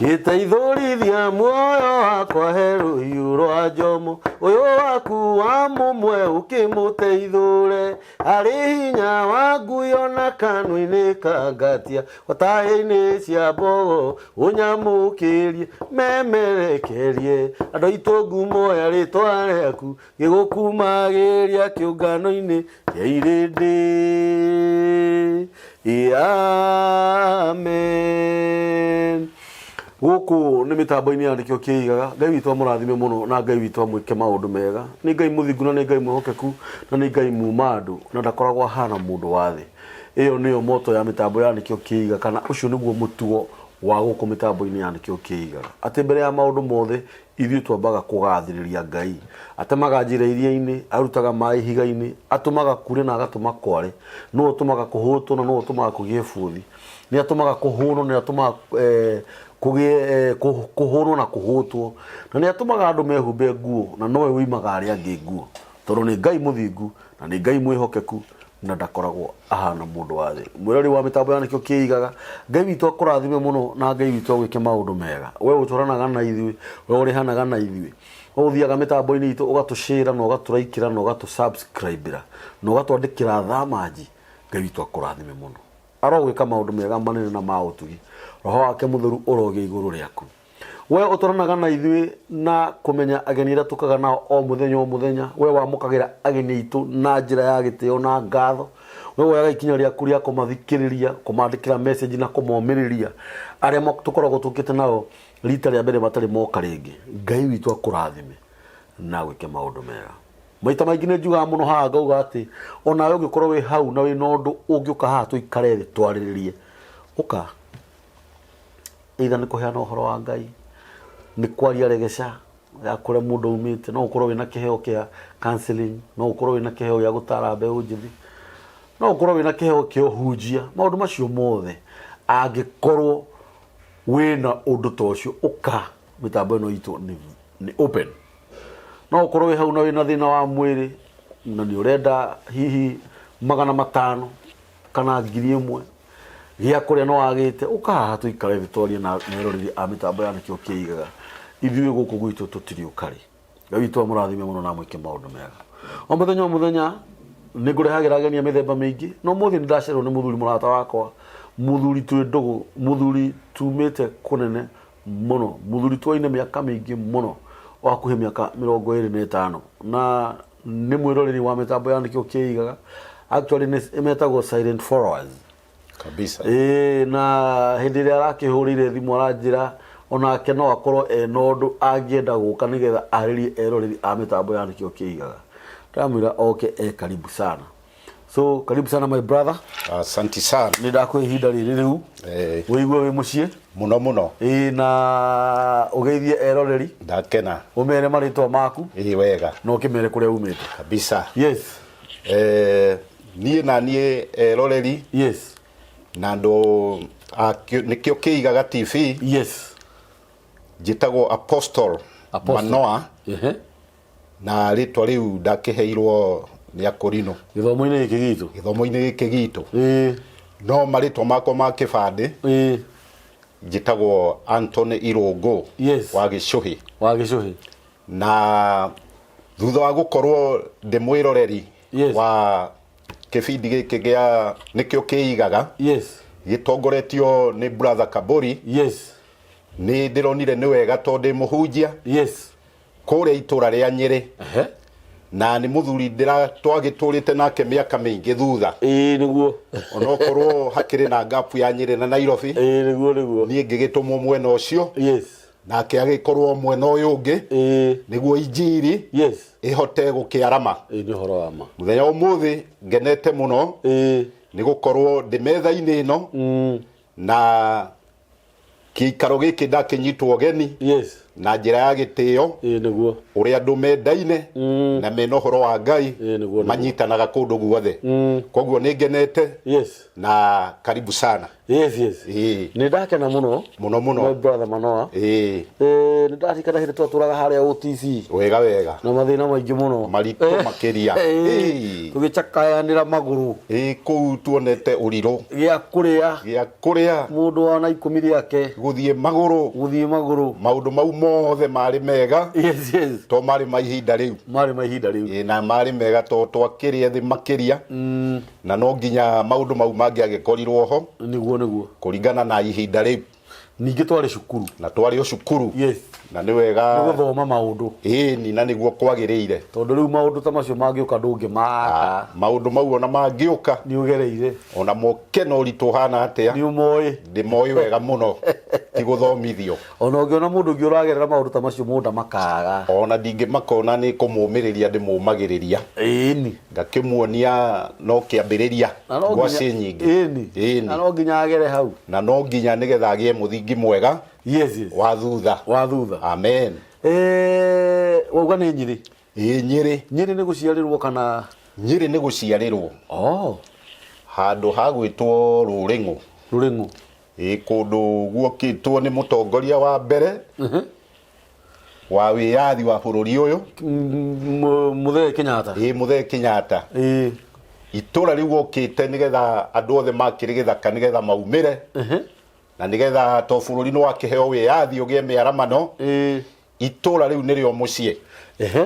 Gĩteithũrithia muoyo wakwa he rũhiũ rwa njomo ũyũ waku wa mũmwe ũkĩmũteithũre arĩ hinya wa ngui ona kanua-inĩ ka ngatia hotahĩ-inĩ cia mbogo ũnyamũkĩrie memerekerie andũ aitũ ngumo ya rĩtwa rĩaku gĩgũkumagĩria kĩũngano-inĩ kĩa irĩndĩ. Amen. Gũkũ nĩ mĩtambo-inĩ ya nĩkĩo kĩigaga. Ngai witũ amũrathime mũno na Ngai witũ amwĩke maũndũ mega. Nĩ Ngai mũthingu na nĩ Ngai mwĩhokeku na nĩ Ngai muma andũ na ndakoragwo ahana mũndũ wa thĩ. Ĩyo nĩyo moto ya mĩtambo ya nĩkĩo kĩiga kana ũcio nĩguo mũtugo wa gũkũ mĩtambo-inĩ ya nĩkĩo kĩigaga. Atĩ mbere ya maũndũ mothe Ithuĩ twambaga kũgaathĩrĩria Ngai. Atemaga njĩra iria-inĩ, arutaga maĩ ihiga-inĩ, atũmaga kuure na agatũma kware. Nĩwe ũtũmaga kũhũtwo na nĩwe ũtũmaga kũgĩe bũthi. Nĩ atũmaga kũhũnwo na nĩ atũmaga kũgĩe kũhũnwo na kũhũtwo. Na nĩ atũmaga andũ mehumbe nguo na nowe ũimaga arĩa angĩ nguo. Tondũ nĩ Ngai mũthingu na nĩ Ngai mwĩhokeku na ndakoragwo ahana mũndũ wa thĩ. Mwĩrori wa mĩtambo ya nĩkĩo kĩigaga, Ngai witũ akũrathime mũno na Ngai witũ agwĩke maũndũ mega. We ũtwaranaga na ithuĩ, we ũrĩhanaga na ithuĩ. We ũthiaga mĩtambo-inĩ itũ ũgatũcĩra na ũgatũraikĩra na ũgatũ-subscribe-ĩra na ũgatwandĩkĩra thamanji. Ngai witũ akũrathime mũno. Arogwĩka maũndũ mega manene na ma ũtugi. Roho wake mũtheru ũrogĩa igũrũ rĩaku. We ũtwaranaga na ithuĩ na kũmenya ageni arĩa tũkaga nao o mũthenya o mũthenya. We wamũkagĩra ageni aitũ na njĩra ya gĩtĩo na ngatho. We woyaga ikinya rĩaku rĩa kũmathikĩrĩria, kũmandĩkĩra message na kũmomĩrĩria arĩa tũkoragwo tũkĩte nao rita rĩa mbere matarĩ moka rĩngĩ. Ngai witũ akũrathime na agwĩke maũndũ mega. Maita maingĩ nĩ njugaga mũno haha ngauga atĩ onawe ũngĩkorwo wĩ hau na wĩna ũndũ ũngĩũka haha tũikare thĩ twarĩrĩrie, ũka. Either nĩ kũheana ũhoro wa Ngai, nĩ kwaria regeca ya kũrĩa mũndũ aumĩte, no ũkorwo wĩna kĩheo kĩa counseling, no ũkorwo wĩna kĩheo gĩa gũtara mbeũ njĩthĩ, no ũkorwo wĩna kĩheo kĩa ũhunjia, maũndũ macio mothe angĩkorwo wĩna ũndũ ta ũcio ũka mĩtambo ĩno itũ nĩ open. No ũkorwo wĩ hau na wĩna thĩna wa mwĩrĩ na nĩ ũrenda hihi 500 kana 1000 gĩa kũrĩa no wagĩte, ũka haha tũikare thĩ twarie na eroreri a mĩtambo ya nĩkĩo kĩigaga. Ithuĩ gũkũ gwitũ tũtirĩ ũkarĩ. Ngai witũ amũrathime mũno na amwĩke maũndũ mega. O mũthenya o mũthenya nĩ ngũrehagĩra ageni a mĩthemba mĩingĩ, no ũmũthĩ nĩ ndacererwo nĩ mũthuri mũrata wakwa, mũthuri twĩ ndũgũ, mũthuri tumĩte kũnene mũno, mũthuri twaine mĩaka mĩingĩ mũno, o hakuhĩ mĩaka 25 na nĩ mwĩroreri wa mĩtambo ya nĩkĩo kĩigaga. Actually nĩ metagwo silent followers. Kabisa. Ĩĩ, na hĩndĩ ĩrĩa arakĩhũrĩire thimũ aranjĩra onake no akorwo ena ũndũ angĩenda gũka nĩgetha arĩrie eroreri a mĩtambo ya nĩkĩo kĩigaga. Ndamwĩra oke e karibu sana. So karibu sana my brother. Asante sana. Nĩ ndakũhe ihinda rĩrĩ rĩu. Ũigue wĩ mũciĩ. Mũno mũno. Ĩĩ, na ũgeithie eroreri. Ndakena. Ũmere marĩtwa maku. Ĩĩ wega. Na ũkĩmere kũrĩa umĩte. Kabisa. Yes. Niĩ na niĩ eroreri. Yes. Na andũ a nĩkĩo kĩigaga TV. Yes. Njĩtagwo Apostle, Apostle. Manoa. Ehe. Na rĩtwa rĩu ndakĩheirwo nĩ akũrinũ. Gĩthomo-inĩ gĩkĩ gitũ. Gĩthomo-inĩ gĩkĩ gitũ. Ĩĩ. No marĩtwa makwa ma kĩbandĩ. Ĩĩ. Njĩtagwo Anthony Irũngũ. Yes. Wa Gĩcũhĩ. Wa Gĩcũhĩ. Na thutha wa gũkorwo ndĩ mwĩroreri Yes. wa kĩbindi gĩkĩ gĩa nĩkĩo kĩigaga. Yes. Gĩtongoretio nĩ Brother Kabori. Yes. Nĩ ndĩronire nĩ wega tondũ ndĩ mũhunjia. Yes. Kũrĩa itũra rĩa Nyĩrĩ. Ehe. Na nĩ mũthuri twagĩtũrĩte nake mĩaka mĩingĩ thutha. Ĩĩ nĩguo. Onokorwo hakĩrĩ na gap ya Nyĩrĩ na Nairobi. Ĩĩ nĩguo nĩguo. Niĩ ngĩgĩtũmwo mwena ũcio. Yes. Nake agĩkorwo mwena ũyũ ũngĩ. Ĩĩ. Nĩguo injiri. Yes. Ĩhote gũkĩarama. Ĩĩ nĩ ũhoro wa ma. Mũthenya ũmũthĩ ngenete mũno. Ĩĩ. Nĩ gũkorwo ndĩ metha-inĩ ĩno. Na kĩikaro gĩkĩ ndakĩnyitwo ũgeni. Yes. Na njĩra ya gĩtĩo, Ĩĩ nĩguo. Ũrĩa andũ mendaine na mena ũhoro wa Ngai, Ĩĩ nĩguo, nĩguo. Manyitanaga kũndũ guothe. Koguo nĩ ngenete na karibu sana. Yes. Ĩĩ. Nĩ ndakena mũno. Mũno mũno. My brother Manoa. Ĩĩ. Nĩ ndaririkana hĩndĩ twatũraga harĩa OTC. Wega wega. Na mathĩna maingĩ mũno. Maritũ makĩria. Ĩĩ. Ĩĩ. Tũgĩcakayanĩra magũrũ. Ĩĩ, kũu tuonete ũrirũ. Gĩa kũrĩa. Gĩa kũrĩa. Mũndũ wana 10 rĩake. Gũthiĩ magũrũ. Gũthiĩ magũrũ. Maũndũ mau mothe marĩ mega. Yes. To marĩ ma ihinda rĩu. Marĩ ma ihinda rĩu. Ĩĩ, na marĩ mega to twakĩrĩ ethĩ makĩria. Na no nginya maũndũ mau mangĩagĩkorirwo ho. Nĩguo nĩguo. Kũringana na ihinda rĩu. Ningĩ twarĩ cukuru. Na twarĩ o cukuru. Yes. Na nĩ wega. Nĩ gũthoma maũndũ. Ĩni, na nĩguo kwagĩrĩire. Tondũ rĩu maũndũ ta macio mangĩũka ndũngĩmaka. Maũndũ mau ona mangĩũka. Nĩ ũgereire. Ona moke na ũritũ ũhana atĩa. Nĩ ũmoĩ. Ndĩmoĩ wega mũno. Ti gũthomithio. Ona ũngĩona mũndũ ũngĩ ũragerera maũndũ ta macio mũndũ ndamakaga. Ona ndingĩmakona nĩ kũmũmĩrĩria ndĩmũmagĩrĩria. Ĩni. Ngakĩmuonia no kĩambĩrĩria. Na no nginya- Ngwacĩ nyingĩ. Ĩni. Ĩni. Na no nginya agere hau. Na no nginya nĩgetha agĩe mũthingi mwega. Yes. Wa thutha. Wa thutha. Amen. Wauga nĩ Nyĩrĩ? Ĩĩ, Nyĩrĩ. Nyĩrĩ nĩ gũciarĩrwo kana? Nyĩrĩ nĩ gũciarĩrwo. Oh. Handũ ha gwĩtwo Rũrĩng'ũ. Rũrĩng'ũ. Ĩĩ, kũndũ guokĩtwo nĩ mũtongoria wa mbere wa wĩyathi wa bũrũri ũyũ. Mũthee Kenyatta. Ĩĩ, Mũthee Kenyatta. Ĩĩ. Itũra rĩu okĩte nĩgetha andũ othe makĩrĩ gĩthaka nĩgetha maumĩre. Na nĩgetha to bũrũri nĩ wakĩheo wĩyathi ũgĩe mĩaramano. Ĩĩ. Itũra rĩu nĩrĩo mũciĩ. Ehe.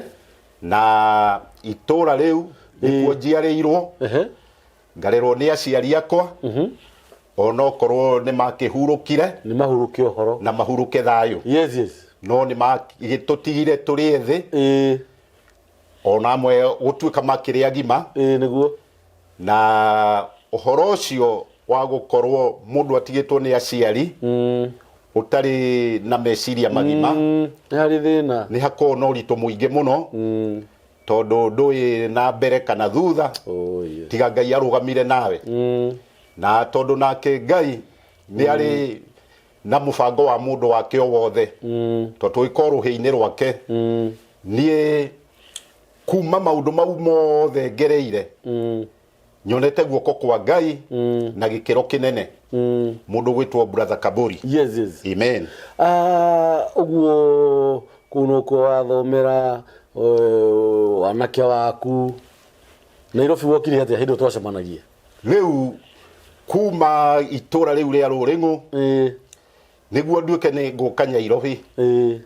Na itũra rĩu nĩkuo njiarĩirwo. Ehe. Ngarerwo nĩ aciari akwa. Onokorwo nĩ makĩhurũkire. Nĩ mahurũke ũhoro. Na mahurũke thayũ. Yes. No nĩ magĩtũtigire tũrĩ ethĩ. Ĩĩ. Ona amwe gũtuĩka makĩrĩ agima. Ĩĩ, nĩguo. Na ũhoro ũcio wa gũkorwo mũndũ atigĩtwo nĩ aciari ũtarĩ na meciria magima. Nĩ harĩ thĩna. Nĩ hakoragwo na ũritũ mũingĩ mũno. Tondũ ndũĩ na mbere kana thutha. Oh, yes. Tiga Ngai arũgamire nawe. Na tondũ nake Ngai nĩ arĩ na mũbango wa mũndũ wake o wothe. Tondũ tũgĩkorwo rũhĩ-inĩ rwake. Niĩ kuma maũndũ mau mothe ngereire, nyonete guoko kwa Ngai na gĩkĩro kĩnene. Mũndũ gwĩtwo Brother Kaburi. Yes. Amen. Ũguo kũu nokuo wathomera, wanake waku. Nairobi wokire atĩa hĩndĩ ĩyo twacemanagia? Rĩu kuma itũra rĩu rĩa Rũrĩng'ũ, Ĩĩ. nĩguo nduĩke nĩ ngũka Nyairobi. Ĩĩ.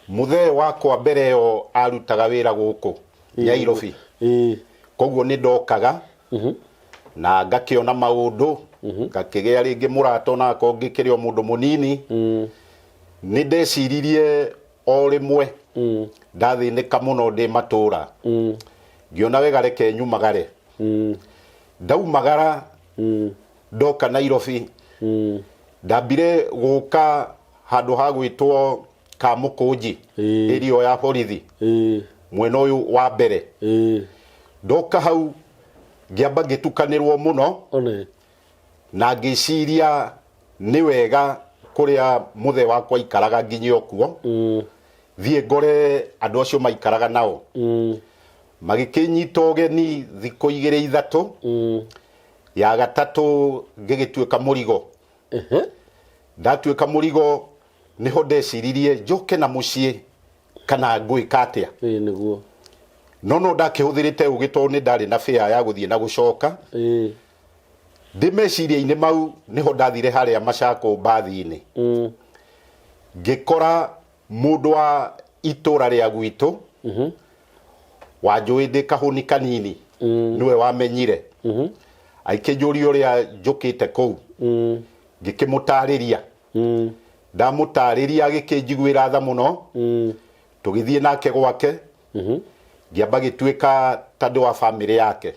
Mũthee wakwa mbere ĩyo arutaga wĩra gũkũ Nyairobi. Ĩĩ. Koguo nĩ ndokaga na ngakĩona maũndũ, ngakĩgĩa rĩngĩ mũrata onako ngĩkĩrĩ o mũndũ mũnini. Nĩ ndeciririe o rĩmwe ndathĩnĩka mũno ndĩ matũra. Ngĩona wega reke nyumagare. Ndaumagara ndoka Nairobi. Ndambire gũka handũ ha gwĩtwo Kamũkũnji, ĩrio ya borithi, mwena ũyũ wa mbere. Ndoka hau ngĩamba ngĩtukanĩrwo mũno. One. Na ngĩciria nĩ wega kũrĩa mũthee wakwa aikaraga nginya okuo. Thiĩ ngore andũ acio maikaraga nao. Magĩkĩnyita ũgeni thikũ igĩrĩ ithatũ. Ya gatatũ ngĩgĩtuĩka mũrigo. Ndatuĩka mũrigo nĩho ndeciririe njoke na mũciĩ kana ngwĩka atĩa. Ĩĩ, nĩguo. No no ndakĩhũthĩrĩte ũgĩ tondũ nĩ ndarĩ na fare ya gũthiĩ na gũcoka. Ĩĩ. Ndĩ meciria-inĩ mau nĩho ndathire harĩa Machakos mbathi-inĩ. Ngĩkora mũndũ wa itũra rĩa gwitũ, wanjũĩ ndĩ kahũni kanini, nĩwe wamenyire. Akĩnjũria ũrĩa njũkĩte kũu. Ngĩkĩmũtarĩria. Ndamũtarĩria agĩkĩnjiguĩra tha mũno. Tũgĩthiĩ nake gwake. Ngĩamba gĩtuĩka ta ndĩ wa bamĩrĩ yake.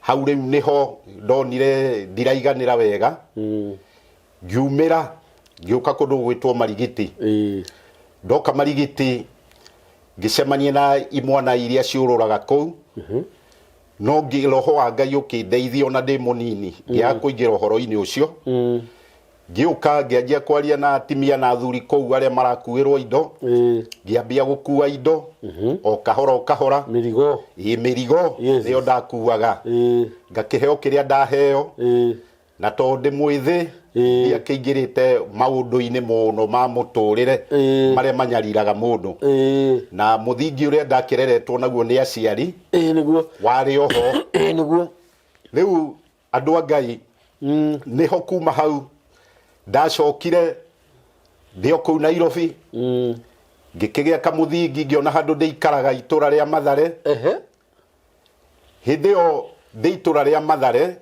Hau rĩu nĩho ndonire ndiraiganĩra wega. Ngiumĩra ngĩũka kũndũ gwĩtwo Marigiti. Ndoka Marigiti ngĩcemania na imwana iria ciũrũraga kũu. No roho wa Ngai ũkĩndeithia ona ndĩ mũnini, ngĩaga kũingĩra ũhoro-inĩ ũcio. Ngĩũka ngĩanjia kwaria na atimia na athuri kũu arĩa marakuĩrwo indo. Ngĩambia gũkua indo o kahora o kahora. Mĩrigo. Ĩ, mĩrigo. Nĩyo ndakuaga. Ngakĩheo kĩrĩa ndaheo. Na tondũ ndĩ mwĩthĩ, ndiakĩingĩrĩte maũndũ-inĩ mũno ma mũtũrĩre marĩa manyariraga mũndũ. Na mũthingi ũrĩa ndakĩreretwo naguo nĩ aciari Nĩguo. warĩ oho. Nĩguo. Rĩu andũ a Ngai, nĩho kuma hau ndacokire ndĩ o kũu Nairobi, ngĩkĩgĩa kamũthingi, ngĩona handũ ndĩikaraga itũra rĩa Mathare. Hĩndĩ ĩyo ndĩ itũra rĩa Mathare,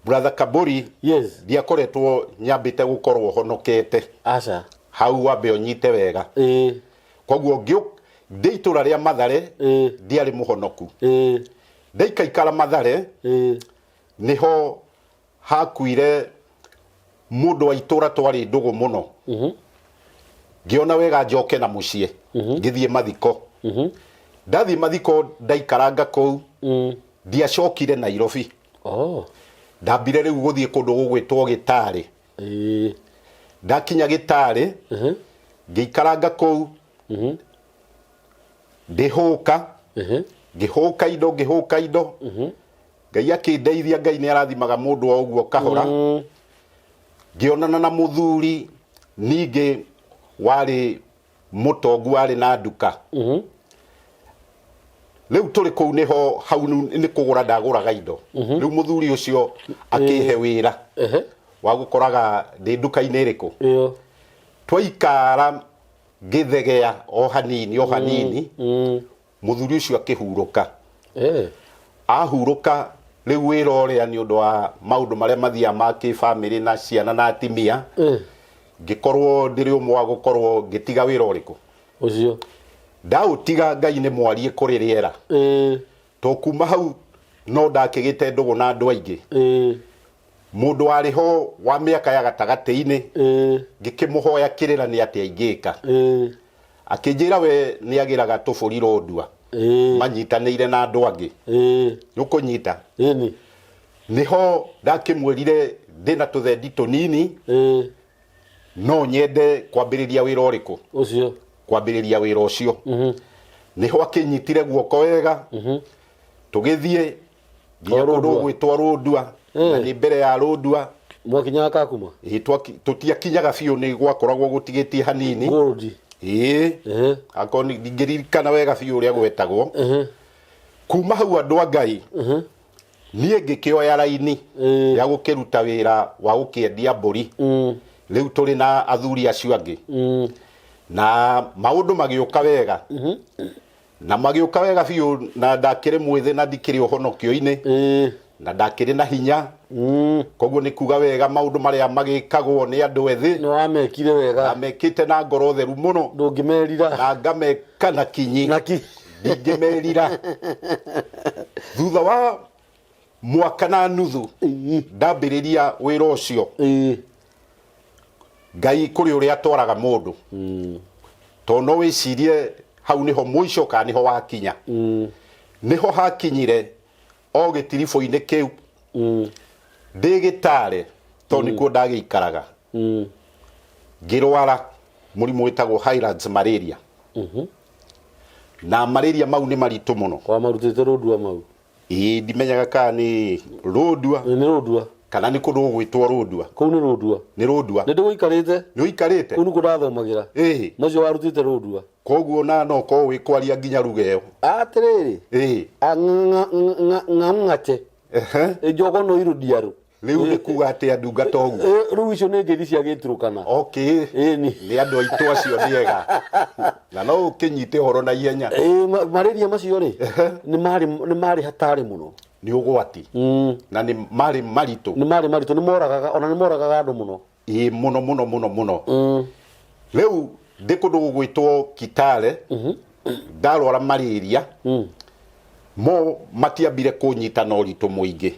Brother Kaburi, ndiakoretwo nyambĩte gũkorwo honokete. Aca. Hau wambe ũnyite wega. Koguo ndĩ itũra rĩa Mathare, ndiarĩ mũhonoku. Ndaikaikara Mathare, nĩho hakuire mũndũ wa itũra twarĩ ndũgũ mũno. Ngĩona wega njoke na mũciĩ, ngĩthiĩ mathiko. Ndathiĩ mathiko ndaikaranga kũu, ndiacokire Nairobi. Ndambire rĩu gũthiĩ kũndũ gũgwĩtwo Gĩtarĩ. Ndakinya Gĩtarĩ, ngĩikaranga kũu, ngĩhũka, ngĩhũka indo, ngĩhũka indo. Ngai akĩndeithia, Ngai nĩ arathimaga mũndũ o ũguo kahora. Ngĩonana na mũthuri ningĩ warĩ mũtongu, warĩ na nduka. Rĩu tũrĩ kũu nĩho hau nĩ kũgũra ndagũraga indo. Rĩu mũthuri ũcio akĩhe wĩra wa gũkoraga ndĩ nduka-inĩ ĩrĩkũ. Twaikara ngĩthegea o hanini o hanini, mũthuri ũcio akĩhurũka. Ahurũka rĩu wĩra ũrĩa nĩ ũndũ wa maũndũ marĩa mathiaga ma kĩbamĩrĩ na ciana na atimia, ngĩkorwo ndĩrĩ ũmwe wa gũkorwo ngĩtiga wĩra ũrĩkũ. Ũcio. Ndaũtiga Ngai nĩ mwarie kũrĩ rĩera. To kuma hau no ndakĩgĩte ndũgũ na andũ aingĩ. Mũndũ warĩ ho wa mĩaka ya gatagatĩ-inĩ, ngĩkĩmũhoya kĩrĩra nĩ atĩa ingĩka. Akĩnjĩra we nĩ agĩraga tũbũri rondua manyitanĩire na andũ angĩ. Nĩ ũkũnyita? Nĩho ndakĩmwĩrire ndĩna tũthendi tũnini, no nyende kwambĩrĩria wĩra ũrĩkũ? Ũcio. Kwambĩrĩria wĩra ũcio. Nĩho akĩnyitire guoko wega, tũgĩthiĩ nginya O kũndũ Rũndua. gwĩtwo Rũndua, na nĩ mbere ya Rũndua. Mwakinyaga Kakuma? Ĩĩ, tũtiakinyaga biũ, nĩ gwakoragwo gũtigĩtie hanini. Gold. Ĩĩ. Akorwo ndingĩririkana wega biũ ũrĩa gwetagwo. Kuma hau andũ a Ngai, niĩ ngĩkĩoya raini ya gũkĩruta wĩra wa gũkĩendia mbũri. Rĩu tũrĩ na athuri acio angĩ. Na maũndũ magĩũka wega. Na magĩũka wega biũ, na ndakĩrĩ mwĩthĩ na ndikĩrĩ ũhonokio-inĩ. Na ndakĩrĩ na hinya. Koguo nĩ kuga wega maũndũ marĩa magĩkagwo nĩ andũ ethĩ. Nĩ wamekire wega. Ndamekĩte na ngoro theru mũno. Ndũngĩmerira. Na ngameka na kinyi. Na kinyi. Ndingĩmerira. Thutha wa mwaka na nuthu ndambĩrĩria wĩra ũcio. Ngai kũrĩ ũrĩa atwaraga mũndũ. Tondũ no wĩcirie hau nĩho mũico kana nĩho wakinya. Nĩho hakinyire o gĩtiribũ-inĩ kĩu. Ndĩ gĩtare tondũ nĩkuo ndagĩikaraga. Ngĩrwara mũrimũ wĩtagwo Highlands malaria. Na malaria mau nĩ maritũ mũno. Wamarutĩte Rũndua mau? Ĩĩ, ndimenyaga kana nĩ Rũndua. Nĩ Rũndua. Kana nĩ kũndũ gũgwĩtwo Rũndua. Kũu nĩ Rũndua. Nĩ Rũndua. Nĩ ndĩgũikarĩte. Nĩ ũikarĩte? Kũu nĩkuo ndathomagĩra. Ĩĩ. Macio warutĩte Rũndua. Koguo na no ũkorwo wĩ kwaria nginya ruga ĩyo. Atĩrĩrĩ. Ĩĩ. Ng'amng'ate. Njogono irũdiarũ. Rĩu nĩ kuga atĩa ndungata ũguo? Rĩu icio nĩ ngeithi cia gĩturũkana. Okay. Ĩni. Nĩ andũ aitũ acio nĩ ega. Na no ũkĩnyite ũhoro na ihenya. Ĩĩ, malaria macio rĩ, nĩ marĩ nĩ marĩ hatarĩ mũno. Nĩ ũgwati. Na nĩ marĩ maritũ. Nĩ marĩ maritũ, nĩ moragaga, ona nĩ moragaga andũ mũno. Ĩĩ, mũno mũno mũno mũno. Rĩu ndĩ kũndũ gũgwĩtwo Kitale, ndarwara malaria. Mo matiambire kũnyita na ũritũ mũingĩ.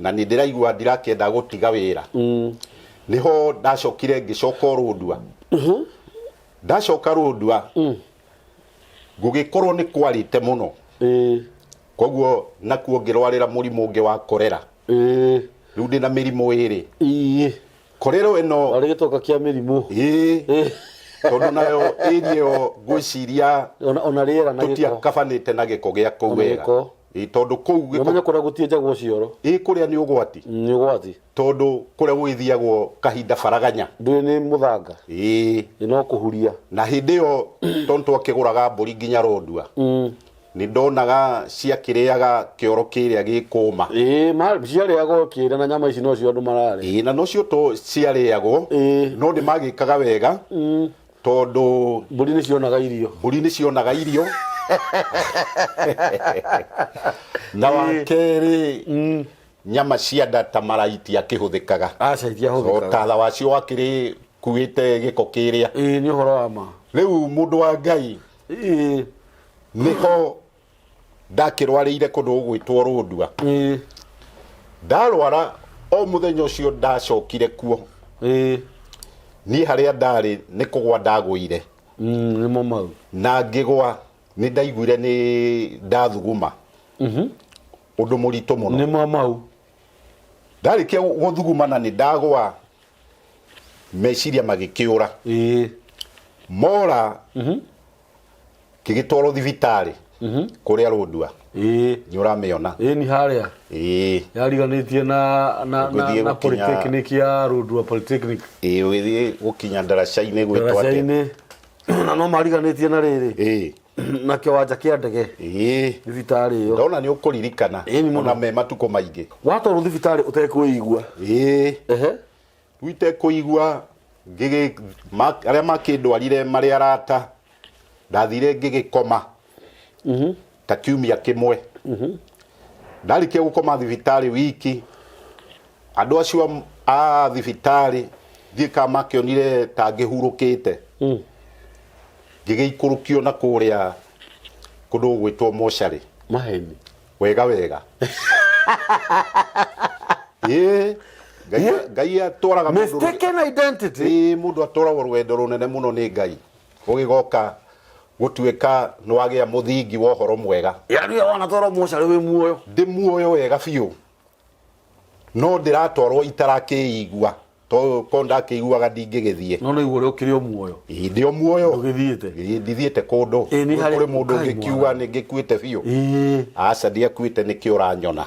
Na nĩ ndĩraigua ndirakĩenda gũtiga wĩra. Nĩho ndacokire ngĩcoka Rũndua. Ndacoka Rũndua, gũgĩkorwo nĩ kwarĩte mũno. Koguo nakuo ngĩrwarĩra mũrimũ ũngĩ wa korera. Rĩu ndĩna mĩrimũ ĩrĩ. Korero ĩno Arĩ gĩtoka kĩa mĩrimũ. Ĩĩ. Tondũ nayo area ĩyo ngwĩciria Ona rĩera na gĩko. Tũtiakabanĩte na gĩko gĩa kũu Ona wega. gĩko. Ĩĩ, tondũ kũu gĩko. Ũmenye kũrĩa gũtienjagwo cioro. Ĩĩ, kũrĩa nĩ ũgwati. Nĩ ũgwati. Tondũ kũrĩa gũgĩthiagwo kahinda baraganya. Ndũĩ nĩ mũthanga. Ĩĩ. Ĩ no kũhuria. Na hĩndĩ ĩyo tondũ twakĩgũraga mbũri nginya Rondua. Nĩ ndonaga ciakĩrĩaga kĩoro kĩrĩa gĩkũma. Ĩĩ, ciarĩagwo kĩrĩa na nyama ici nocio andũ mararĩa. Ĩĩ, na nocio to ciarĩagwo. No nĩ magĩkaga wega tondũ Mbũri nĩ cionaga irio. Mbũri nĩ cionaga irio. Na wa kerĩ nyama cia nda ta mara itiakĩhũthĩkaga. Aca, itiahũthĩkaga. O tatha wacio wakĩrĩ kuĩte gĩko kĩrĩa. Ĩĩ, nĩ ũhoro wa ma. Rĩu mũndũ wa Ngai nĩho ndakĩrwarĩire kũndũ gũgwĩtwo Rũndua. Ndarwara o mũthenya ũcio ndacokire kuo. Niĩ harĩa ndarĩ nĩ kũgwa ndagũire. Nĩmo mau. Na ngĩgwa nĩ ndaiguire nĩ ndathuguma. Ũndũ mũritũ mũno. Nĩmo mau. Ndarĩkia gũthuguma na nĩ ndagwa meciria magĩkĩũra. Mora ngĩgĩtwarwo thibitarĩ kũrĩa Rũndua. Nĩ ũramĩona. Ĩĩ, nĩ harĩa. Ĩĩ. Yariganĩtie na Ũgĩthiĩ na gũkinya- Polytechnic ya Rũndua Polytechnic. Ĩĩ, ũgĩthiĩ gũkinya ndaraca-inĩ gwĩtwo atĩa? Ndaraca-inĩ. Na no mariganĩtie na rĩrĩ. Ĩĩ. Na kĩwanja kĩa ndege. Ĩĩ. Thibitarĩ ĩyo. Ndona nĩ ũkũririkana. Ĩĩ, nĩ mũno. Ona me matukũ maingĩ. Watwarwo thibitarĩ ũtekwĩigua. Ĩĩ. Ehe. Rĩu itekũigua arĩa makĩndwarire marĩ arata, ndathire ngĩgĩkoma ta kiumia kĩmwe. Ndarĩkia gũkoma thibitarĩ wiki, andũ acio a thibitarĩ ndiũĩ kana makĩonire ta ngĩhurũkĩte. Ngĩgĩikũrũkio na kũrĩa kũndũ gũgwĩtwo mocarĩ. Maheni. Wega wega. Ĩĩ, Ngai Ngai atwaraga mũndũ Mistaken identity. Ĩĩ, mũndũ atwaragwo rũgendo rũnene mũno nĩ Ngai. Gũgĩgoka gũtuĩka nĩ wagĩa mũthingi wa ũhoro mwega. Yaani we wanatwarwo mocarĩ wĩ muoyo. Ndĩ muoyo wega biũ. No ndĩratwarwo itarakĩigua. Tondũ korwo ndakĩiguaga ndingĩgĩthiĩ. No nĩ ũrĩa ũkĩrĩ o muoyo. Ĩĩ, ndĩ o muoyo. Ndũgĩthiĩte. Ĩĩ, ndithiĩte kũndũ. Ĩĩ, nĩ harĩ Kũrĩ mũndũ Ngai ũngĩkiuga mwathani. nĩ ngĩkuĩte biũ. Ĩĩ. Aca, ndiakuĩte nĩkĩo ũranyona.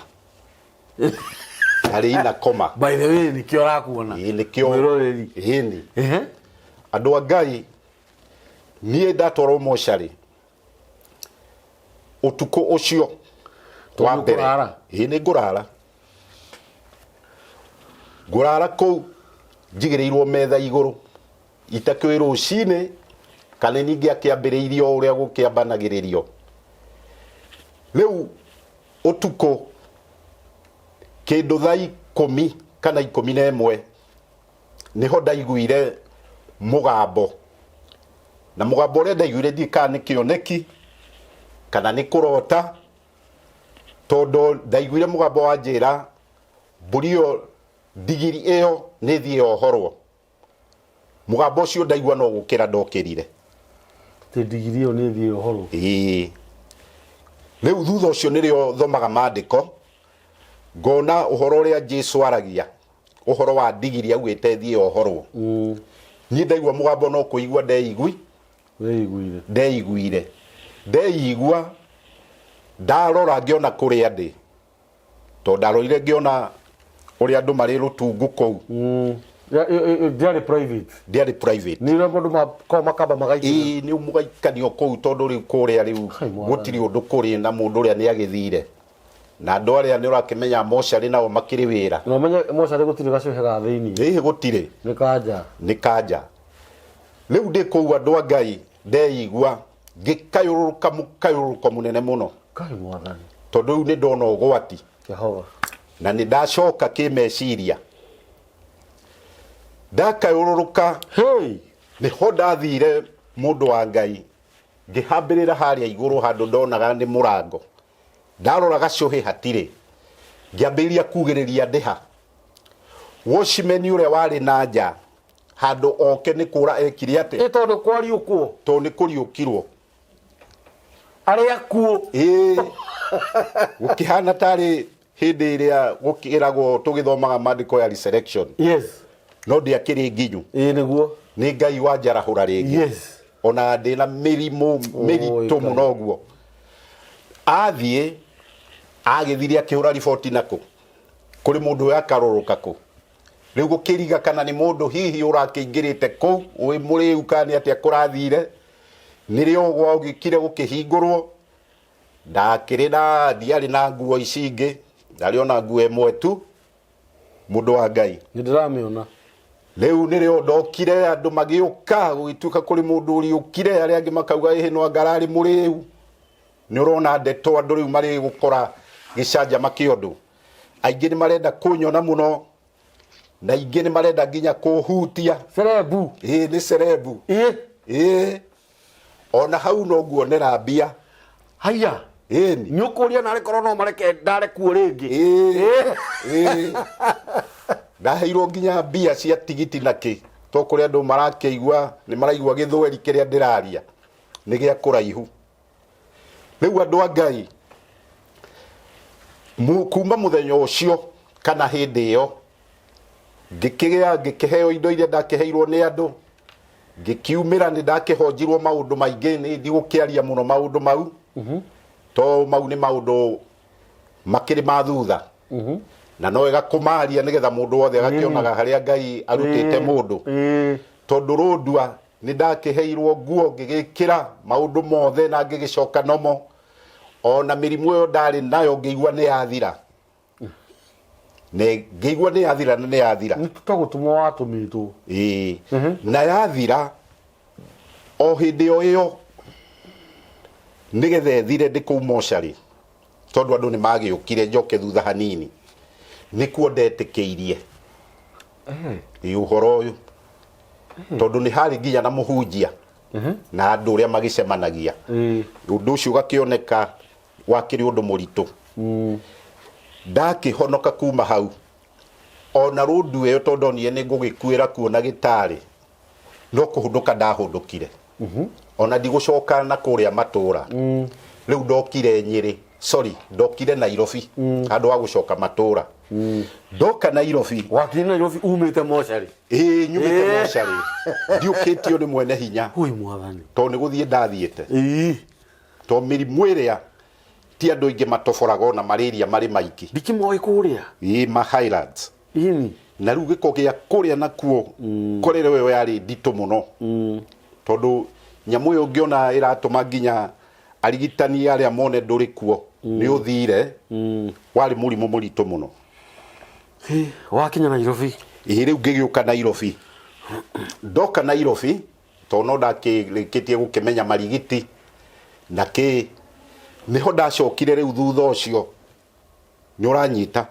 Ndarĩ ina koma. By the way, nĩkĩo ũrakuona. Ĩĩ, nĩkĩo. Mwĩroreri. Ĩĩ, nĩ. Ehe. Andũ a Ngai, niĩ ndatwarwo mocarĩ ũtukũ ũcio wa Tondũ mbere. ũkũrara? Ĩĩ, nĩ ngũrara. Ngũrara kũu njigĩrĩirwo metha igũrũ itakĩũĩ rũcinĩ kana ningĩ akĩambĩrĩirio ũrĩa gũkĩambanagĩrĩrio. Rĩu ũtukũ kĩndũ thaa 10 kana 11 nĩho ndaiguire mũgambo, na mũgambo ũrĩa ndaiguire ndiũĩ kana nĩ kĩoneki kana nĩ kũrota, tondũ ndaiguire mũgambo wanjĩra mbũri ĩyo, ndigiri ĩyo nĩ ĩthiĩ yohorwo. Mũgambo ũcio ndaigua no gũkĩra ndokĩrire. Atĩ ndigiri ĩyo nĩ ĩthiĩ yohorwo? Ĩĩ. Rĩu thutha ũcio nĩrĩo thomaga maandĩko ngona ũhoro ũrĩa Jesu aragia ũhoro wa ndigiri augĩte ĩthiĩ yohorwo. Niĩ ndaigua mũgambo no kũigua ndeigui. Weiguire. Ndeiguire. Ndeigua ndarora ngĩona kũrĩa ndĩ. Tondũ ndarorire ngĩona ũrĩa andũ marĩ rũtungu kũu. Ndiarĩ private. Ndiarĩ private. Nĩ ũrĩa mũndũ makoragwo makamba magaikanio. Ĩĩ, nĩ mũgaikanio kũu tondũ rĩu kũrĩa rĩu Kai mwathani. gũtirĩ ũndũ kũrĩ na mũndũ ũrĩa nĩ agĩthire. Na andũ arĩa nĩ ũrakĩmenya mocarĩ nao makĩrĩ wĩra. Na ũmenye mocarĩ gũtirĩ gacũhĩ ga thĩinĩ. Ĩĩ, gũtirĩ. Nĩ kanja. Nĩ kanja. Rĩu ndĩ kũu andũ a Ngai ndeigua ngĩkayũrũrũka mũkayũrũrũko mũnene mũno. Kai mwathani. Tondũ rĩu nĩ ndona ũgwati. Jehova. Na nĩ ndacoka kĩmeciria. Ndakayũrũrũka. Hey! Nĩho ndathire mũndũ wa Ngai ngĩhambĩrĩra harĩa igũrũ handũ ndonaga nĩ mũrango. Ndarora gacũhĩ hatirĩ. Ngĩambĩrĩria kugĩrĩria ndĩha. Watchman ũrĩa warĩ na nja handũ oke nĩ kũra ekire atĩa? Ĩ tondũ kwariũkwo. Tondũ nĩ kũriũkirwo. Arĩa akuũ. Ĩĩ. Gũkĩhana tarĩ hĩndĩ ĩrĩa gũkĩragwo tũgĩthomaga maandĩko ya resurrection. Yes. No ndiakĩrĩ nginyu. Ĩĩ nĩguo. Nĩ Ngai wanjarahũra rĩngĩ. Yes. Ona ndĩna mĩrimũ mĩritũ Ngai. Mũno ũguo. Athiĩ agĩthire akĩhũra riboti nakũ kũrĩ mũndũ ũyũ akarũrũka kũ rĩu gũkĩriga kana nĩ mũndũ hihi ũrakĩingĩrĩte kũu wĩ mũrĩu kana nĩ atĩa kũrathire. Nĩrĩo gwagĩkire gũkĩhingũrwo, ndakĩrĩ na ndiarĩ na nguo ici ingĩ, ndarĩ ona nguo ĩmwe tu, mũndũ wa Ngai. Nĩ ndĩramĩona. Rĩu nĩrĩo ndokire andũ magĩũka, gũgĩtuĩka kũrĩ mũndũ ũriũkire, arĩa angĩ makauga ĩhĩ no anga ararĩ mũrĩu. Nĩ ũrona ndeto andũ rĩu marĩ gũkora gĩcanjama kĩa ũndũ. Aingĩ nĩ marenda kũnyona mũno na aingĩ nĩ marenda nginya kũhutia. Cerebu. Ĩĩ nĩ cerebu. Ĩĩ. Ĩĩ ona hau no nguonera mbia. Haiya. Ĩni. Nĩ ũkũria narĩ korwo no mareke ndare kuo rĩngĩ. Ĩĩ. Ĩĩ ndaheirwo nginya mbia cia tigiti na kĩ to kũrĩa andũ marakĩigua nĩ maraigua gĩthweri kĩrĩa ndĩraria nĩ gĩa kũraihu. Rĩu andũ a Ngai, kuma mũthenya ũcio kana hĩndĩ ĩyo ngĩkĩgĩa ngĩkĩheo indo iria ndakĩheirwo nĩ andũ, ngĩkiumĩra nĩ ndakĩhonjirwo maũndũ maingĩ. Nĩ ndigũkĩaria mũno maũndũ mau to mau nĩ maũndũ makĩrĩ ma thutha na no wega kũmaria nĩgetha mũndũ wothe agakĩonaga harĩa Ngai arutĩte mũndũ, tondũ rũndua nĩ ndakĩheirwo nguo ngĩgĩkĩra maũndũ mothe na ngĩgĩcoka nomo. Ona mĩrimũ ĩyo ndarĩ nayo ngĩigua nĩ yathira. Nĩ ngĩigua nĩ yathira na nĩ yathira. Nĩ ta gũtũmwo watũmĩtwo. Ĩĩ, na yathira o hĩndĩ o ĩyo nĩgetha ĩthire ndĩ kũu mocarĩ, tondũ andũ nĩ magĩũkire. Njoke thutha hanini, nĩkuo ndetĩkĩirie ĩ ũhoro ũyũ, tondũ nĩ harĩ nginya na mũhunjia na andũ ũrĩa magĩcemanagia. Ũndũ ũcio ũgakĩoneka wakĩrĩ ũndũ mũritũ. Ndakĩhonoka kuma hau ona rũndu ĩyo, tondũ ndonire nĩ ngũgĩkuĩra kuo na gĩtarĩ no kũhũndũka ndahũndũkire, ona ndigũcoka na kũrĩa matũra. Rĩu ndokire Nyĩrĩ, sorry, ndokire Nairobi handũ ha gũcoka matũra. Ndoka Nairobi. Wakinya Nairobi umĩte mocarĩ? Ĩĩ, nyumĩte mocarĩ, ndiũkĩtio nĩ mwene hinya. Ui Mwathani. Tondũ nĩ gũthiĩ ndathiĩte, tondũ mĩrimũ ĩrĩa ti andũ aingĩ matoboraga, ona malaria marĩ maingĩ. Ndikĩmoĩ kũrĩa. Ĩĩ, ma Highlands. Ĩni. Na rĩu gĩko gĩa kũrĩa nakuo, korera ĩyo yarĩ nditũ mũno, tondũ nyamũ ĩyo ũngĩona ĩratũma nginya arigitani arĩa mone ndũrĩ kuo nĩ ũthire. Warĩ mũrimũ mũritũ mũno. Hĩ, wakinya Nairobi? Ĩĩ, rĩu ngĩgĩũka Nairobi. Ndoka Nairobi, tondũ no ndakĩrĩkĩtie gũkĩmenya marigiti na kĩ, nĩho ndacokire rĩu thutha ũcio. Nĩ ũranyita?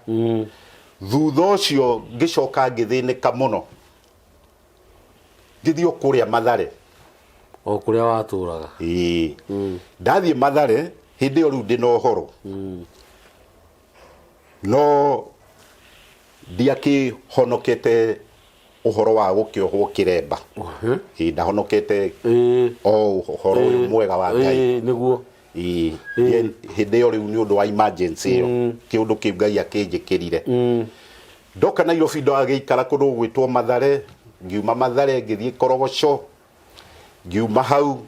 Thutha ũcio ngĩcoka ngĩthĩnĩka mũno, ngĩthiĩ o kũrĩa Mathare. O kũrĩa watũraga? Ĩĩ, ndathiĩ Mathare hĩndĩ ĩyo rĩu ndĩna ũhoro, no ndiakĩhonokete ũhoro wa gũkĩohwo kĩremba. Ĩĩ, ndahonokete o ũhoro ũyũ mwega wa Ngai. Ĩĩ nĩguo. Ĩĩ, hĩndĩ ĩyo rĩu nĩ ũndũ wa emergency ĩyo, kĩũndũ kĩu Ngai akĩnjĩkĩrire. Ndoka Nairobi ndagĩikara kũndũ gũgwĩtwo Mathare. Ngiuma Mathare ngĩthiĩ Korogoco. Ngiuma hau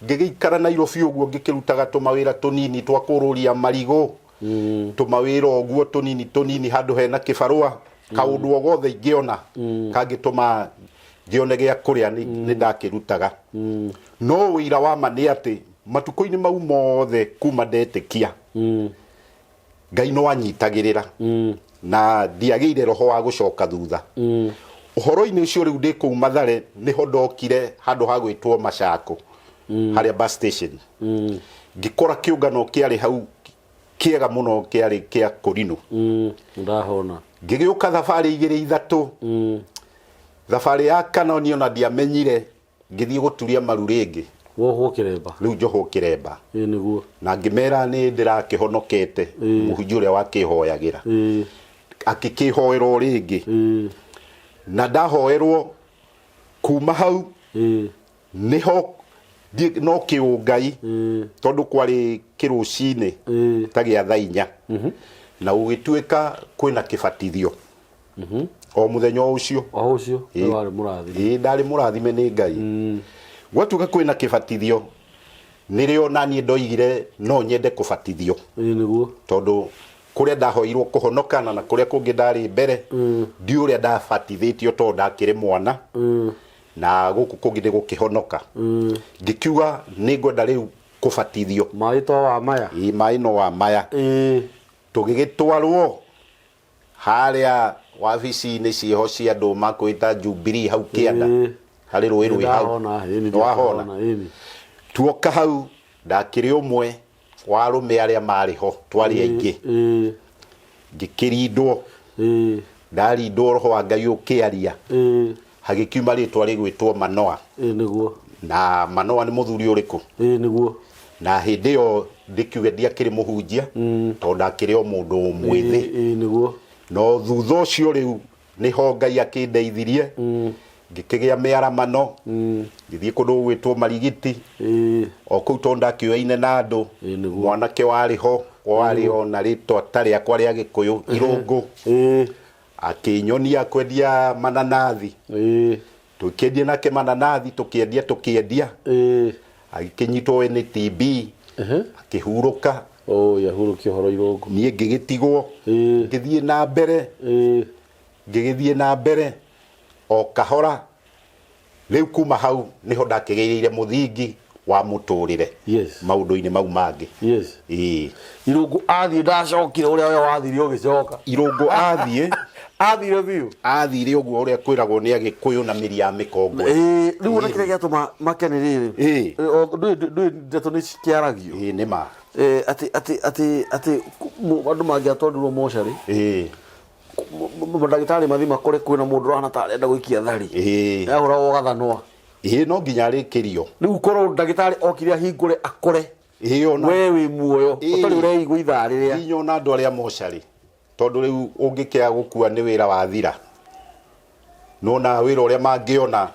ngĩgĩikara Nairobi ũguo, ngĩkĩrutaga tũmawĩra tũnini twa kũrũria marigũ, tũmawĩra ũguo tũnini tũnini, handũ hena kĩbarũa, kaũndũ o gothe ingĩona kangĩtũma ngĩone gĩa kũrĩa nĩ ndakĩrutaga. No ũira wa ma nĩ atĩ matukũ-inĩ mau mothe kuma ndetĩkia, Ngai no anyitagĩrĩra na ndiagĩire roho wa gũcoka thutha ũhoro-inĩ ũcio. Rĩu ndĩ kũu Mathare nĩho ndokire handũ ha gwĩtwo Macako, harĩa bus station, ngĩkora kĩũngano kĩarĩ hau kĩega mũno, kĩarĩ kĩa Kũrinũ. Ndahona. Ngĩgĩũka thabarĩ igĩrĩ ithatũ. Thabarĩ ya kana niĩ ona ndiamenyire, ngĩthiĩ gũturia maru rĩngĩ. Wohwo kĩremba? Rĩu njohwo kĩremba. Ĩĩ nĩguo. Na ngĩmera nĩ ndĩrakĩhonokete, mũhunjia ũrĩa wakĩhoyagĩra akĩkĩhoera o rĩngĩ, na ndahoerwo kuma hau nĩho no kĩũngai, tondũ kwarĩ kĩrũcinĩ ta gĩa thaa 4 na gũgĩtuĩka kwĩna kĩbatithio. O mũthenya o ũcio. O ũcio. Ĩĩ. Warĩ mũrathime. Ĩĩ, ndarĩ mũrathime nĩ Ngai. Gwatuĩka kwĩna kĩbatithio, nĩrĩo naniĩ ndoigire no nyende kũbatithio. Ĩĩ nĩguo. Tondũ kũrĩa ndahoirwo kũhonokana na kũrĩa kũngĩ ndarĩ mbere, ndiũĩ ũrĩa ndabatithĩtio tondũ ndakĩrĩ mwana, na gũkũ kũngĩ nĩ gũkĩhonoka. Ngĩkiuga nĩ ngwenda rĩu kũbatithio. Maĩ to wa maya. Ĩĩ, maĩ no wa maya. Ĩĩ. Tũgĩgĩtwarwo harĩa wabici-inĩ ciĩho cia andũ makwĩta Jubilee hau kĩanda. Ĩĩ. Harĩ rũĩ rwĩ hau. Nĩndahona, ĩĩ, Nĩwahona? nĩndahona, ĩĩ. Tuoka hau ndakĩrĩ ũmwe wa arũme arĩa marĩ ho, twarĩ aingĩ. Ĩĩ. Ngĩkĩrindwo. Ĩĩ. Ndarindwo roho wa Ngai ũkĩaria. Ĩĩ. Hagĩkiuma rĩtwa rĩgwĩtwo Manoa. Ĩĩ nĩguo. Na Manoa nĩ mũthuri ũrĩkũ? Ĩĩ nĩguo. Na hĩndĩ ĩyo ndĩkiuge ndiakĩrĩ mũhunjia, tondũ ndakĩrĩ o mũndũ mwĩthĩ. Ĩĩ nĩguo. No thutha ũcio rĩu nĩho Ngai akĩndeithirie, ngĩkĩgĩa mĩaramano, ngĩthiĩ kũndũ gũgwĩtwo Marigiti, o kũu tondũ ndakĩũyaine na andũ, Ĩĩ nĩguo. mwanake warĩ ho, warĩ o na rĩtwa ta rĩakwa rĩa Gĩkũyũ, Irũngũ, akĩnyonia kwendia mananathi. Tũkĩendia nake mananathi, tũkĩendia, tũkĩendia. Agĩkĩnyitwo nĩ TB, akĩhurũka. Oi, ahurũkia ũhoro Irũngũ. Niĩ ngĩgĩtigwo, ngĩthiĩ na mbere, ngĩgĩthiĩ na mbere o kahora. Rĩu kuma hau nĩho ndakĩgĩrĩire mũthingi wa mũtũrĩre. Yes. Maũndũ-inĩ mau mangĩ. Yes. Ĩĩ. Irũngũ athiĩ ndacokire ũrĩa we wathire ũgĩcoka. Irũngũ athiĩ. Athire biũ. Athire ũguo ũrĩa kwĩragwo nĩ Agĩkũyũ na mĩri ya mĩkongwe. Ĩĩ, rĩu ona kĩrĩa gĩatũma make nĩ rĩrĩ. Ĩĩ. Ndũĩ ndeto nĩ cikĩaragio. Ĩĩ nĩ ma. Ĩĩ, atĩ atĩ atĩ atĩ andũ mangĩatwarirwo mocarĩ. Ĩĩ. Mandagĩtarĩ mathiĩ makore kwĩna mũndũ ũrahana ta arenda gũikia thari. Ĩĩ. Ahũragwo gathanwa. Ĩĩ no nginya arĩkĩrio. Rĩu korwo ndagĩtarĩ okire ahingũre akore. Ĩĩ ona. We wĩ muoyo, Ĩĩ. ũtarĩ ũreigua ithaa rĩrĩa. Nginya ona andũ arĩa mocarĩ. Tondũ rĩu ũngĩkĩaga gũkua nĩ wĩra wathira. Nĩwona wĩra ũrĩa mangĩona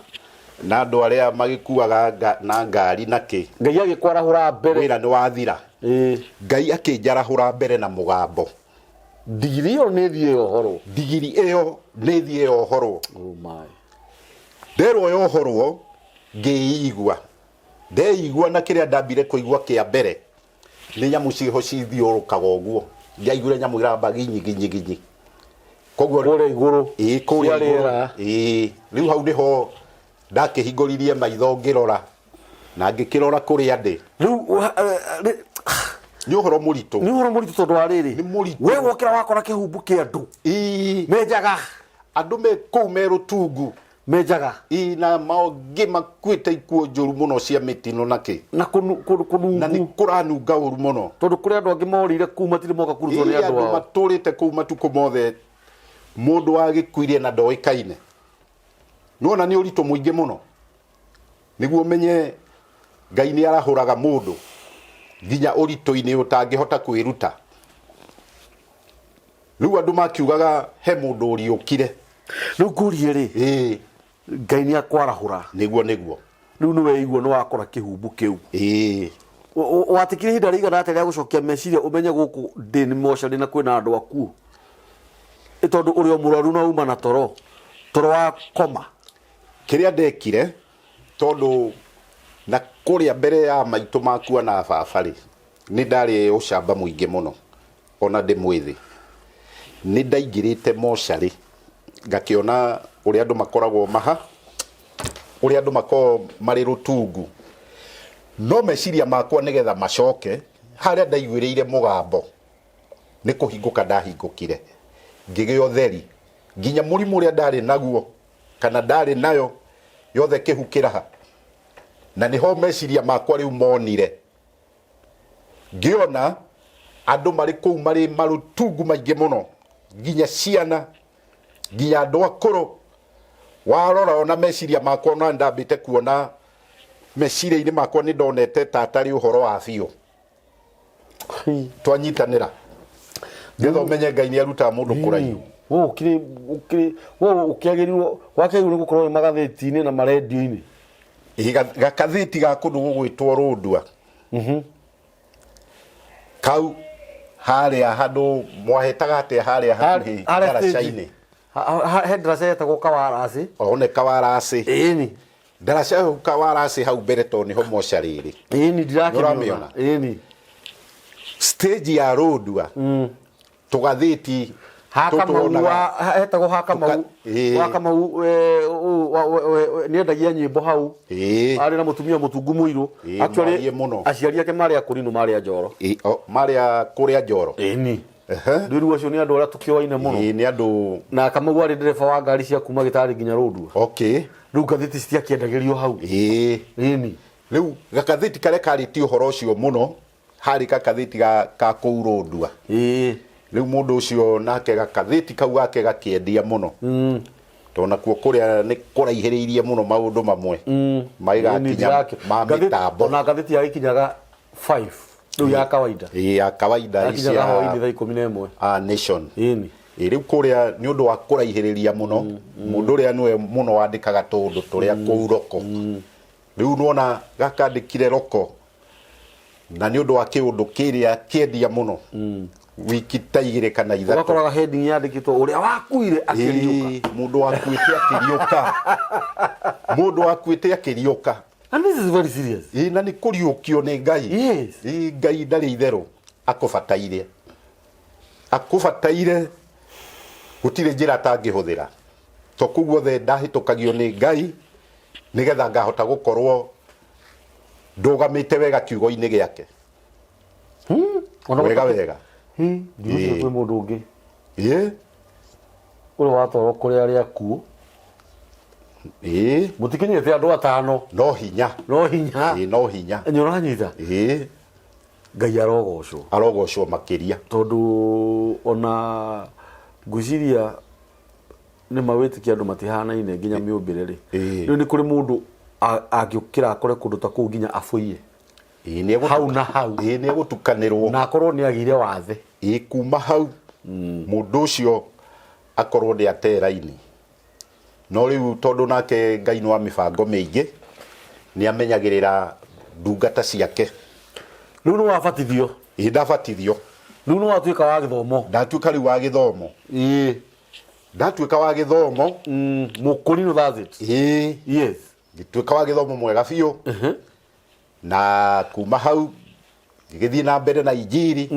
na andũ arĩa magĩkuaga na ngari na kĩ. Ngai agĩkwarahũra mbere. Wĩra nĩ wathira. Ĩĩ. Ngai akĩnjarahũra mbere na mũgambo. Ndigiri ĩyo nĩ ĩthiĩ yohorwo. Ndigiri ĩyo nĩ ĩthiĩ yohorwo. Oh my. Nderwo yohorwo ngĩigua. Ndeigua na kĩrĩa ndambire kũigua kĩa mbere nĩ nyamũ ciĩho cithiũrũkaga ũguo. Ndiaiguire nyamũ iramba ginyi ginyi ginyi. Koguo kũrĩa igũrũ. Ĩĩ, kũrĩa Cia igũrũ. rĩera. Ĩĩ, rĩu hau nĩho ndakĩhingũririe maitho ngĩrora na ngĩkĩrora kũrĩa ndĩ. Rĩu, Nĩ ũhoro mũritũ. Nĩ ũhoro mũritũ tondũ wa rĩrĩ. Nĩ mũritũ. We wokĩra wakora kĩhumbu kĩa andũ. Ĩĩ. Menjaga. Andũ me kũu me rũtungu. Menjaga. Ĩĩ, na mangĩ makuĩte ikuũ njũru mũno cia mĩtino na kĩ. Na kũnungu. Na nĩ kũranunga ũru mũno. Tondũ kũrĩ andũ angĩ morĩire kũu matirĩ moka kũrutwo nĩ Ĩĩ, andũ andũ ao. matũrĩte kũu matukũ mothe. Mũndũ wagĩkuire na ndoĩkaine. Nĩwona nĩ ũritũ mũingĩ mũno. Nĩguo ũmenye Ngai nĩ arahũraga mũndũ nginya ũritũ-inĩ ũtangĩhota kwĩruta. Rĩu andũ makiugaga he mũndũ ũriũkire. Rĩu ngũrie rĩ, Ĩĩ. Ngai nĩ akwarahũra. Nĩguo, nĩguo. Rĩu nĩ weigua nĩ wakora kĩhumbu kĩu. Ĩĩ. Watikire ihinda rĩigana atĩa rĩa gũcokia meciria ũmenye gũkũ ndĩ nĩ mocarĩ na kwĩna andũ akuũ? Ĩ tondũ ũrĩ o mũrwaru na uma na toro. Toro wa koma. Kĩrĩa ndekire, tondũ na kũrĩa mbere ya maitũ makua na baba rĩ, nĩ ndarĩ ũcamba mũingĩ mũno ona ndĩ mwĩthĩ. Nĩ ndaingĩrĩte mocarĩ ngakĩona ũrĩa andũ makoragwo maha, ũrĩa andũ makoragwo marĩ rũtungu. No meciria makwa nĩgetha macoke harĩa ndaiguĩrĩire mũgambo nĩ kũhingũka ndahingũkire, ngĩgĩa ũtheri nginya mũrimũ ũrĩa ndarĩ naguo kana ndarĩ nayo yothe kĩhukĩra ha. Na nĩho meciria makwa rĩu monire. Ngĩona andũ marĩ kũu marĩ marũtungu maingĩ mũno, nginya ciana, nginya andũ akũrũ. Warora ona meciria makwa ona ndambĩte kuona meciria-inĩ makwa nĩ ndonete ta atarĩ ũhoro wa biũ. Twanyitanĩra. Nĩgetha ũmenye Ngai nĩ arutaga mũndũ kũraihu. We ũkĩrĩ, ũkĩrĩ, we ũkĩagĩrĩirwo, wakĩagĩrĩirwo nĩ gũkorwo wĩ magathĩti-inĩ na marendio-inĩ. Ĩĩ, gakathĩti ga kũndũ gũgwĩtwo Rũndua. Kau harĩa handũ mwahetaga atĩa harĩa hakuhĩ Harĩa stage. ndaraca-inĩ. He ndaraca yetagwo Kawaracĩ. One Kawaracĩ. Ĩni. Ndaraca ĩyo Kawaracĩ hau mbere tondũ nĩho mocarĩ ĩrĩ. Ĩni, ndirakĩmĩona. Nĩũramĩona? Ĩni. Stage ya Rũndua tũgathĩti Hakamau tũtwonaga- wa hetagwo Hakamau. Ĩĩ. Wakamau nĩendagia nyĩmbo hau. Arĩ na mũtumia mũtungu mũirũ. Ĩĩ, Actually, mwarie mũno. aciari ake marĩ akũrinũ marĩ a Njoro. Ĩĩ, o, marĩ a kũrĩa Njoro. Ĩni. Rĩu acio nĩ andũ arĩa tũkĩoaine mũno. Ĩĩ, nĩ andũ. Na Kamau arĩ ndereba wa ngari cia kuma Gĩtarĩ nginya Rũndua. Okay. Rĩu ngathĩti citiakĩendagĩrio hau. Ĩĩ. Ĩni. Rĩu gakathĩti karĩa karĩtie ũhoro ũcio mũno harĩ gakathĩti ga, ka kũu Rũndua. Ĩĩ. Rĩu mũndũ ũcio nake gakathĩti kau gake gakĩendia mũno. Tondũ nakuo kũrĩa nĩ kũraihĩrĩirie mũno maũndũ mamwe. Magĩgakinya ma mĩtambo. Ona ngathĩti yagĩkinyaga 5 rĩu ya kawaida. Ĩĩ, ya kawaida Yakinyaga hwaĩ-inĩ thaa 11. A Nation. Ĩni. Ĩĩ, rĩu kũrĩa nĩ ũndũ wa kũraihĩrĩria mũno, mũndũ ũrĩa nĩwe mũno wandĩkaga tũũndũ tũrĩa kũu roko. Rĩu nĩwona gakandĩkire roko na nĩ ũndũ wa kĩũndũ kĩrĩa kĩendia mũno wiki ta igĩrĩ kana ithatũ. Ũgakoraga heading yandĩkĩtwo ũrĩa wakuire akĩriũka. Ĩĩ, mũndũ wakuĩte akĩriũka. Mũndũ wakuĩte akĩriũka. And this is very serious. Ĩĩ, na nĩ kũriũkio nĩ Ngai. Yes. Ĩĩ, Ngai ndarĩ itherũ akũbataire. Akũbataire gũtirĩ njĩra atangĩhũthĩra. To kũu guothe ndahĩtũkagio nĩ Ngai nĩgetha ngahota gũkorwo ndũgamĩte wega kiugo-inĩ gĩake. Ona Wega gũtakĩ- wega. Hi, ndigwĩciria Ĩĩ. kwĩ mũndũ ũngĩ Ĩĩ. ũrĩa watwarwo kũrĩ arĩa akuũ. Ĩĩ. Mũtikinyĩte andũ atano. No hinya. No hinya. Ĩĩ, no hinya. Nĩ ũranyita? Ĩĩ. Ngai arogocwo. Arogocwo makĩria. Tondũ ona ngwĩciria nĩ ma wĩtĩkia andũ matihanaine nginya mĩũmbĩre rĩ. Ĩĩ. Rĩu nĩ kũrĩ mũndũ angĩũkĩra akore kũndũ ta kũu nginya abũiye. Ĩĩ, nĩ egũtuka- Hau na hau. Ĩĩ, nĩ egũtukanĩrwo. Na akorwo nĩ agĩire wathe. Ĩĩ, kuma hau mũndũ ũcio akorwo nĩ ate raini. No rĩu tondũ nake Ngai nĩ wa mĩbango mĩingĩ, nĩ amenyagĩrĩra ndungata ciake. Rĩu nĩ wabatithio? Ĩĩ, ndabatithio. Rĩu nĩ watuĩka wa gĩthomo? Ndatuĩka rĩu wa gĩthomo. Ĩĩ. Ndatuĩka wa gĩthomo. Mũkũrinũ, that's it. Ĩĩ. Yes. Ngĩtuĩka wa gĩthomo mwega biũ. Na kuma hau ngĩgĩthiĩ na mbere na injiri.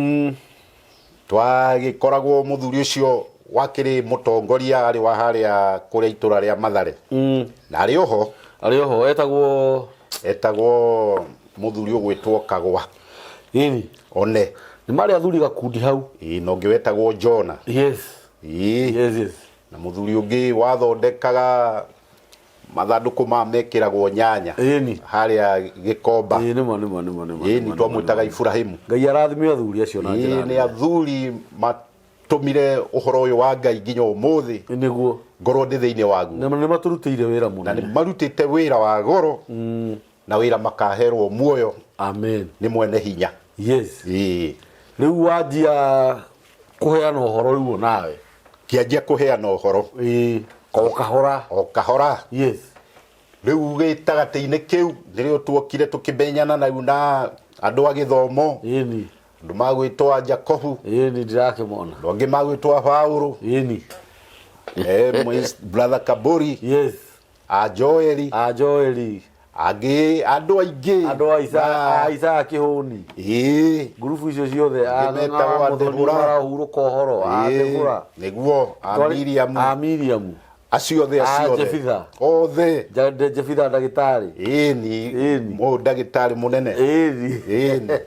Twagĩkoragwo mũthuri ũcio wakĩrĩ mũtongoria arĩ wa harĩa kũrĩa itũra rĩa Mathare. Na arĩ oho. Arĩ oho, etagwo? Etagwo mũthuri ũgwĩtwo Kagwa. Ĩni. One. Nĩ marĩ athuri gakundi hau. Ĩĩ, na ũngĩ wetagwo Jona. Yes. Ĩĩ. Yes, yes. Na mũthuri ũngĩ wathondekaga mathandũkũ ma mekĩragwo nyanya. Ĩni. Harĩa Gĩkomba. Ĩĩ, nĩma, nĩma, nĩma, nĩma, Ĩni, nĩma, twamwĩtaga nĩma. Iburahĩmu. Ngai arathime athuri acio na njĩra Ĩĩ, nĩ nene. athuri matũmire ũhoro ũyũ wa Ngai nginya ũmũthĩ. Nĩguo. Ngorwo ndĩ thĩinĩ waguo. Na nĩ matũrutĩire wĩra mũnene. Na nĩ marutĩte wĩra wa goro. Na wĩra makaherwo muoyo. Amen. Nĩ mwene hinya. Yes. Ĩĩ. Rĩu wanjia kũheana ũhoro rĩu onawe. Ngĩanjia kũheana ũhoro. Ĩĩ. O kahora. O kahora. Yes. Rĩu gĩtagatĩ-inĩ kĩu nĩrĩo tuokire tũkĩmenyana na rĩu na andũ a gĩthomo. Ĩni. Andũ magwĩtwo a Jakobu. Ĩni, ndirakĩmona. Andũ angĩ magwĩtwo a Paũlũ. Ĩni. Brother Kaburi. Yes. A Joeli. A Joeli. Angĩ andũ aingĩ. Andũ a a Isaya Kĩhũni. Ĩĩ. Ngurubu icio ciothe, a Angĩ metagwo a Mũthoni Debora. marahurũka ũhoro, a Ĩĩ, Debora. nĩguo, a Miriam. A Miriam. Acio othe, A acio othe. Jefitha. Othe. Jefitha ndagĩtarĩ. Ĩni. Ĩni. Mũyũ ndagĩtarĩ mũnene. Ĩni. Ĩni.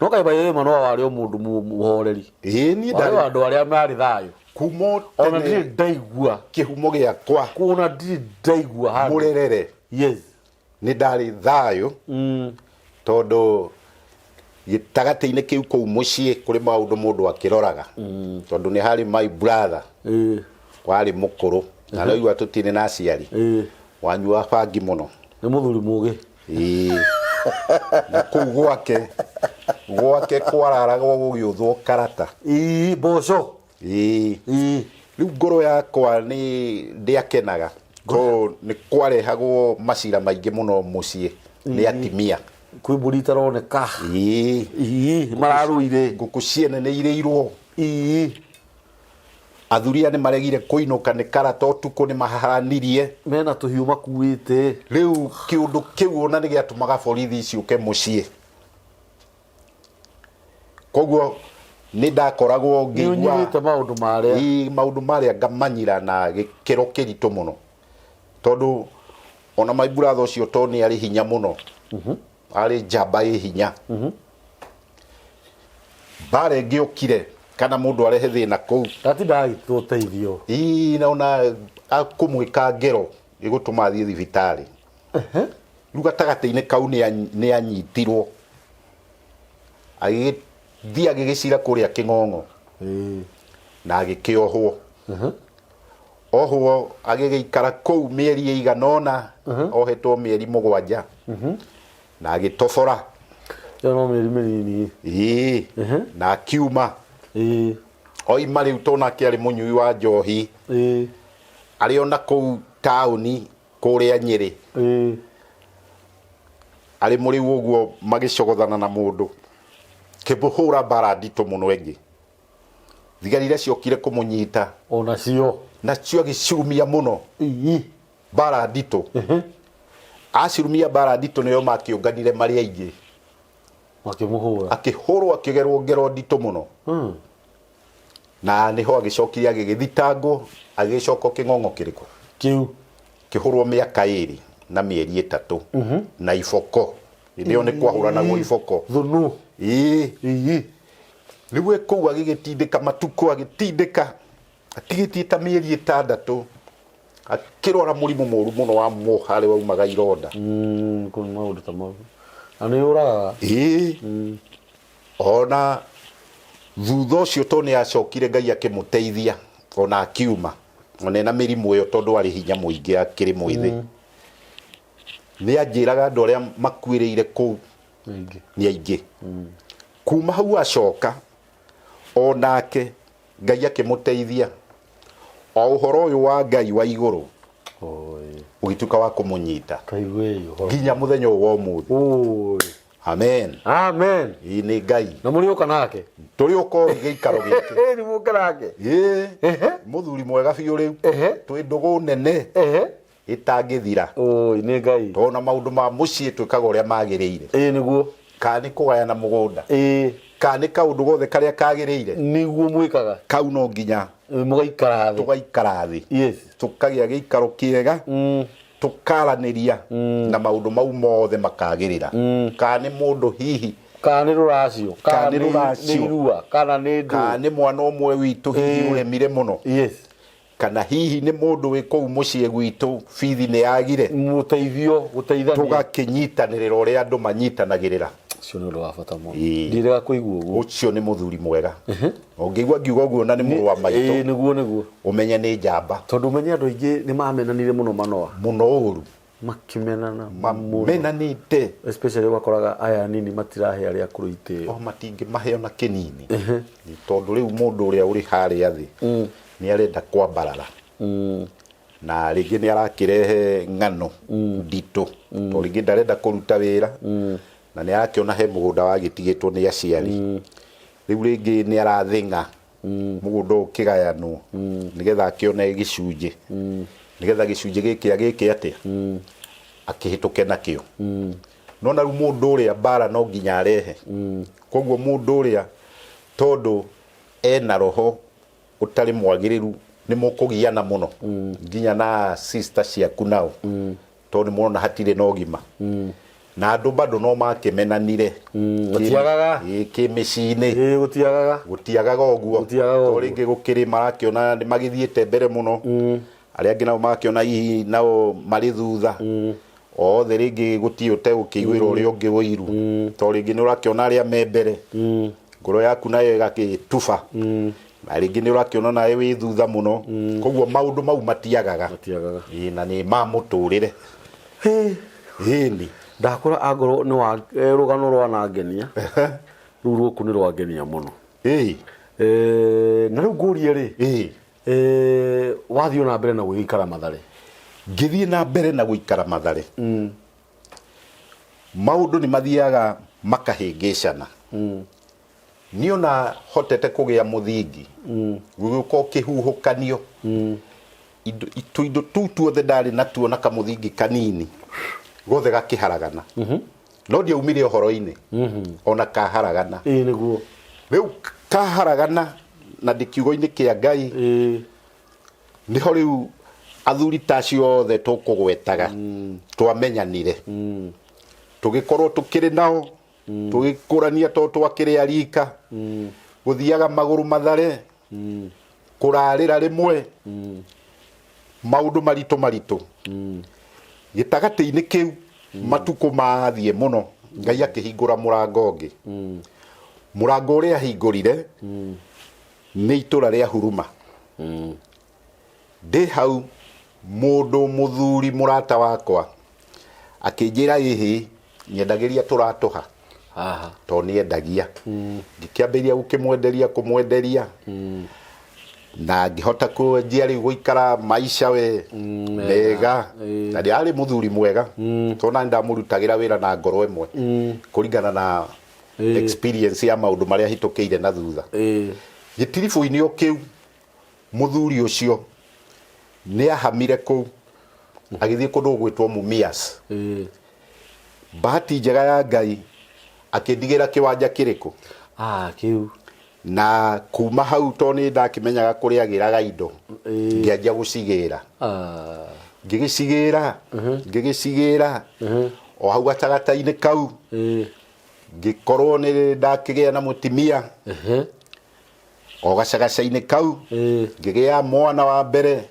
No kaĩ by the way, Manoa warĩ o mũndũ mũhoreri. Ĩni, Warĩ ndarĩ. wa andũ arĩa marĩ thayũ. Kuma o Ona tene ndirĩ ndaigua. Kĩhumo gĩakwa. Ona ndirĩ ndaigua handũ. Mũrerere. Yes. Nĩ ndarĩ thayũ. Tondũ gĩtagatĩ-inĩ kĩu kũu mũciĩ kũrĩ maũndũ mũndũ akĩroraga. Tondũ nĩ harĩ my brother. Warĩ mũkũrũ. Na araigua tũtirĩ na aciari. Wanyuaga bangi mũno. Nĩ mũthuri mũgĩ. Ĩĩ. Na kũu gwake, gwake kwararagwo gũgĩũthwo karata. Ĩĩ, mboco. Ĩĩ. Ĩĩ. Rĩu ngoro yakwa nĩ ndĩakenaga tondũ nĩ kwarehagwo macira maingĩ mũno mũciĩ nĩ atimia. Kwĩ mbũri itaroneka. Ĩĩ. Ĩĩ, mararũire. Ngũkũ ciene nĩ irĩirwo. Ĩĩ. Athuri aya nĩ maregire kũinũka nĩ karata ũtukũ nĩ maharanirie. Mena tũhiũ makuĩte. Rĩu kĩũndũ kĩu ona nĩ gĩatũmaga borithi ciũke mũciĩ. Koguo nĩ ndakoragwo Nĩ ngĩigua ũnyirĩte maũndũ marĩa. Ĩĩ, maũndũ marĩa ngamanyira na gĩkĩro kĩritũ mũno tondũ ona my brother ũcio to nĩ arĩ hinya mũno arĩ njamba ĩ hinya mbara ĩngĩokire kana mũndũ arehe thĩna kũu Ndatinda agĩtwo ũteithio. ii na ona kũmwĩka ngero ĩgũtũma athiĩ thibitarĩ rĩu gatagatĩ-inĩ kau nĩ anyitirwo agĩgĩthiĩ agĩgĩcira kũrĩa kĩng'ong'o na agĩkĩohwo ohwo agĩgĩikara kũu mĩeri ĩigana ũna ohetwo mĩeri mũgwanja na agĩtobora Ĩyo no mĩeri mĩnini. ĩĩ na akiuma oima rĩu tondũ nake arĩ mũnyui wa njohi arĩ ona kũu taũni kũrĩa Nyĩrĩ arĩ mũrĩu ũguo magĩcogothana na mũndũ kĩmũhũra mbara nditũ mũno ĩngĩ thigari iria ciokire kũmũnyita Onacio. Nacio agĩcirumia mũno mbara nditũ acirumia mbara nditũ nĩo makĩũnganire marĩ aingĩ Makĩmũhũra. Akĩhũrwo akĩgerwo ngero nditũ mũno na nĩho agĩcokire agĩgĩthitangwo agĩgĩcoka kĩng'ong'o kĩrĩkũ Kĩu. Kĩhũrwo mĩaka ĩrĩ na mĩeri ĩtatũ na iboko hĩndĩ ĩyo nĩ kwahũranagwo iboko. Thũnũ. Ĩĩ rĩu e kũu agĩgĩtindĩka matukũ agĩtindĩka atigĩtie ta mĩeri ĩtandatũ akĩrwara mũrimũ mũru mũno wa mũharĩ waumaga ironda. Kũu maũndũ ta mau. Na nĩ ũragaga. Ĩĩ ona thutha ũcio to nĩ acokire Ngai akĩmũteithia ona akiuma ona ena mĩrimũ ĩyo tondũ arĩ hinya mũingĩ akĩrĩ mwĩthĩ nĩ anjĩraga andũ arĩa makuĩrĩire kũu Aingĩ. Nĩ aingĩ kuma hau acoka onake Ngai akĩmũteithia o ũhoro ũyũ wa Ngai wa igũrũ Oi. Ũgĩtuĩka wa kũmũnyita Kaigue ũhoro. Nginya mũthenya ũyũ wa ũmũthĩ. Oi. Amen. Amen. Ĩĩ nĩ Ngai. Na mũrĩũka nake. Tũrĩ ũka ũyũ gĩikaro gĩkĩ. Ĩĩ mũke nake. Ĩĩ mũthuri mwega biũ rĩu twĩ ndũgũ nene ĩtangĩthira. Oi nĩ Ngai. Tondũ na maũndũ ma mũciĩ twĩkaga ũrĩa magĩrĩire. Ĩĩ nĩguo. Kana nĩ kũgayana mũgũnda kana nĩ kaũndũ gothe karĩa kagĩrĩire. Nĩguo mwĩkaga. Kau no nginya Mũgaikara thĩ. Tũgaikara thĩ. Tũkagĩa gĩikaro kĩega tũkaranĩria na maũndũ mau mothe makagĩrĩra kana nĩ mũndũ hihi Kana nĩ rũracio. Kana nĩ rũracio. Nĩ irua kana nĩ kana ndũ. Nĩ mwana ũmwe witũ hihi ũremire mũno kana hihi nĩ mũndũ wĩ kũu mũciĩ gwitũ bithi nĩ yagire. Mũteithio gũteithania. Tũgakĩnyitanĩrĩra ũrĩa andũ manyitanagĩrĩra. Ũcio nĩ ũndũ wa bata mũno. Ĩĩ. Ndirega kũigua ũguo. Ũcio nĩ mũthuri mwega ũngĩigua ngiuga ũguo na nĩ mũrũ wa maitũ. Ĩĩ nĩguo. Ũmenye nĩ njamba. Tondũ ũmenye andũ aingĩ nĩ mamenanire mũno manoa. Mũno ũru. Makĩmenana mũno. Mamenanĩte. Especially ũgakoraga aya anini matirahe arĩa akũrũ itĩo. O matingĩmahe ona kĩnini tondũ rĩu mũndũ ũrĩa ũrĩ harĩa thĩ nĩ arenda kwambarara na rĩngĩ nĩ arakĩrehe ng'ano nditũ tondũ rĩngĩ ndarenda kũruta wĩra na nĩ arakĩona he mũgũnda wagĩtigĩtwo nĩ aciari rĩu rĩngĩ nĩ arathĩng'a mũgũnda ũyũ ũkĩgayanwo nĩgetha akĩone gĩcunjĩ nĩgetha gĩcunjĩ gĩkĩ agĩke atĩa akĩhĩtũke nakĩo no na rĩu mũndũ ũrĩa mbara no nginya arehe koguo mũndũ ũrĩa tondũ ena roho ũtarĩ mwagĩrĩru nĩ mũkũgiana mũno nginya na sister ciaku nao tondũ nĩ mũrona hatirĩ na ũgima na andũ bado no makĩmenanire. Gũtiagaga. Ĩĩ, kĩmĩciĩ-inĩ. Ĩĩ gũtiagaga. Gũtiagaga ũguo. Gũtiagaga ũguo. To rĩngĩ gũkĩrĩ marakĩona nĩ magĩthiĩte mbere mũno arĩa angĩ nao magakĩona hihi nao marĩ thutha othe rĩngĩ gũtirĩ ũtegũkĩiguĩra ũrĩa ũngĩ ũiru to rĩngĩ nĩ ũrakĩona arĩa me mbere ngoro yaku nayo ĩgagĩtuba na rĩngĩ nĩ ũrakĩona nawe wĩ thutha mũno koguo maũndũ mau matiagaga. Matiagaga. Ĩĩ, na nĩ ma mũtũrĩre. Ĩni. Ndakũra angorwo nĩ wa rũgano rwanangenia rĩu rũkũ nĩ rwangenia mũno. Na rĩu ngũrie rĩ, wathiĩ na mbere na gũgĩikara Mathare? Ngĩthiĩ na mbere na gũikara Mathare maũndũ nĩ mathiaga makahĩngĩcana. Niĩ ona hotete kũgĩa mũthingi, gũgĩũka o kĩhuhũkanio, indo tũindo tũu tuothe ndarĩ natuo na kamũthingi kanini gothe gakĩharagana. No ndiaumire ũhoro-inĩ ona kaharagana. Ĩĩ nĩguo. Rĩu kaharagana na ndĩ kiugo-inĩ kĩa Ngai, nĩho rĩu athuri ta acio othe tũkũgwetaga twamenyanire, tũgĩkorwo tũkĩrĩ nao, tũgĩkũrania to twakĩrĩ a rika, gũthiaga magũrũ mathare, kũrarĩra rĩmwe, maũndũ maritũ maritũ. Gĩtagatĩ-inĩ kĩu matukũ mathiĩ mũno, Ngai akĩhingũra mũrango ũngĩ. Mũrango ũrĩa ahingũrire nĩ itũra rĩa Huruma. Ndĩ hau mũndũ mũthuri mũrata wakwa akĩnjĩra, ĩhĩ, nyendagĩria tũratũha. Haha. Tondũ nĩ endagia. Ngĩkĩambĩrĩria gũkĩmwenderia kũmwenderia na ngĩhota kwenjia rĩu gũikara maica we mega. Na ndĩrarĩ mũthuri mwega, tondũ nani ndamũrutagĩra wĩra na ngoro ĩmwe kũringana na experience ya maũndũ marĩa hĩtũkĩire na thutha. Gĩtiribũ-inĩ o kĩu mũthuri ũcio nĩ ahamire kũu agĩthiĩ kũndũ gũgwĩtwo Mumias. Bahati njega ya Ngai akĩndigĩra kĩwanja kĩrĩkũ? Ah, kĩu. Na kuma hau tondũ nĩ ndakĩmenyaga kũrĩa agĩraga indo, ngĩanjia gũcigĩra. Ngĩgĩcigĩra, ngĩgĩcigĩra o hau gatagatĩ-inĩ kau, ngĩkorwo nĩ ndakĩgĩa na mũtimia. O gacagaca-inĩ kau ngĩgĩa mwana wa mbere,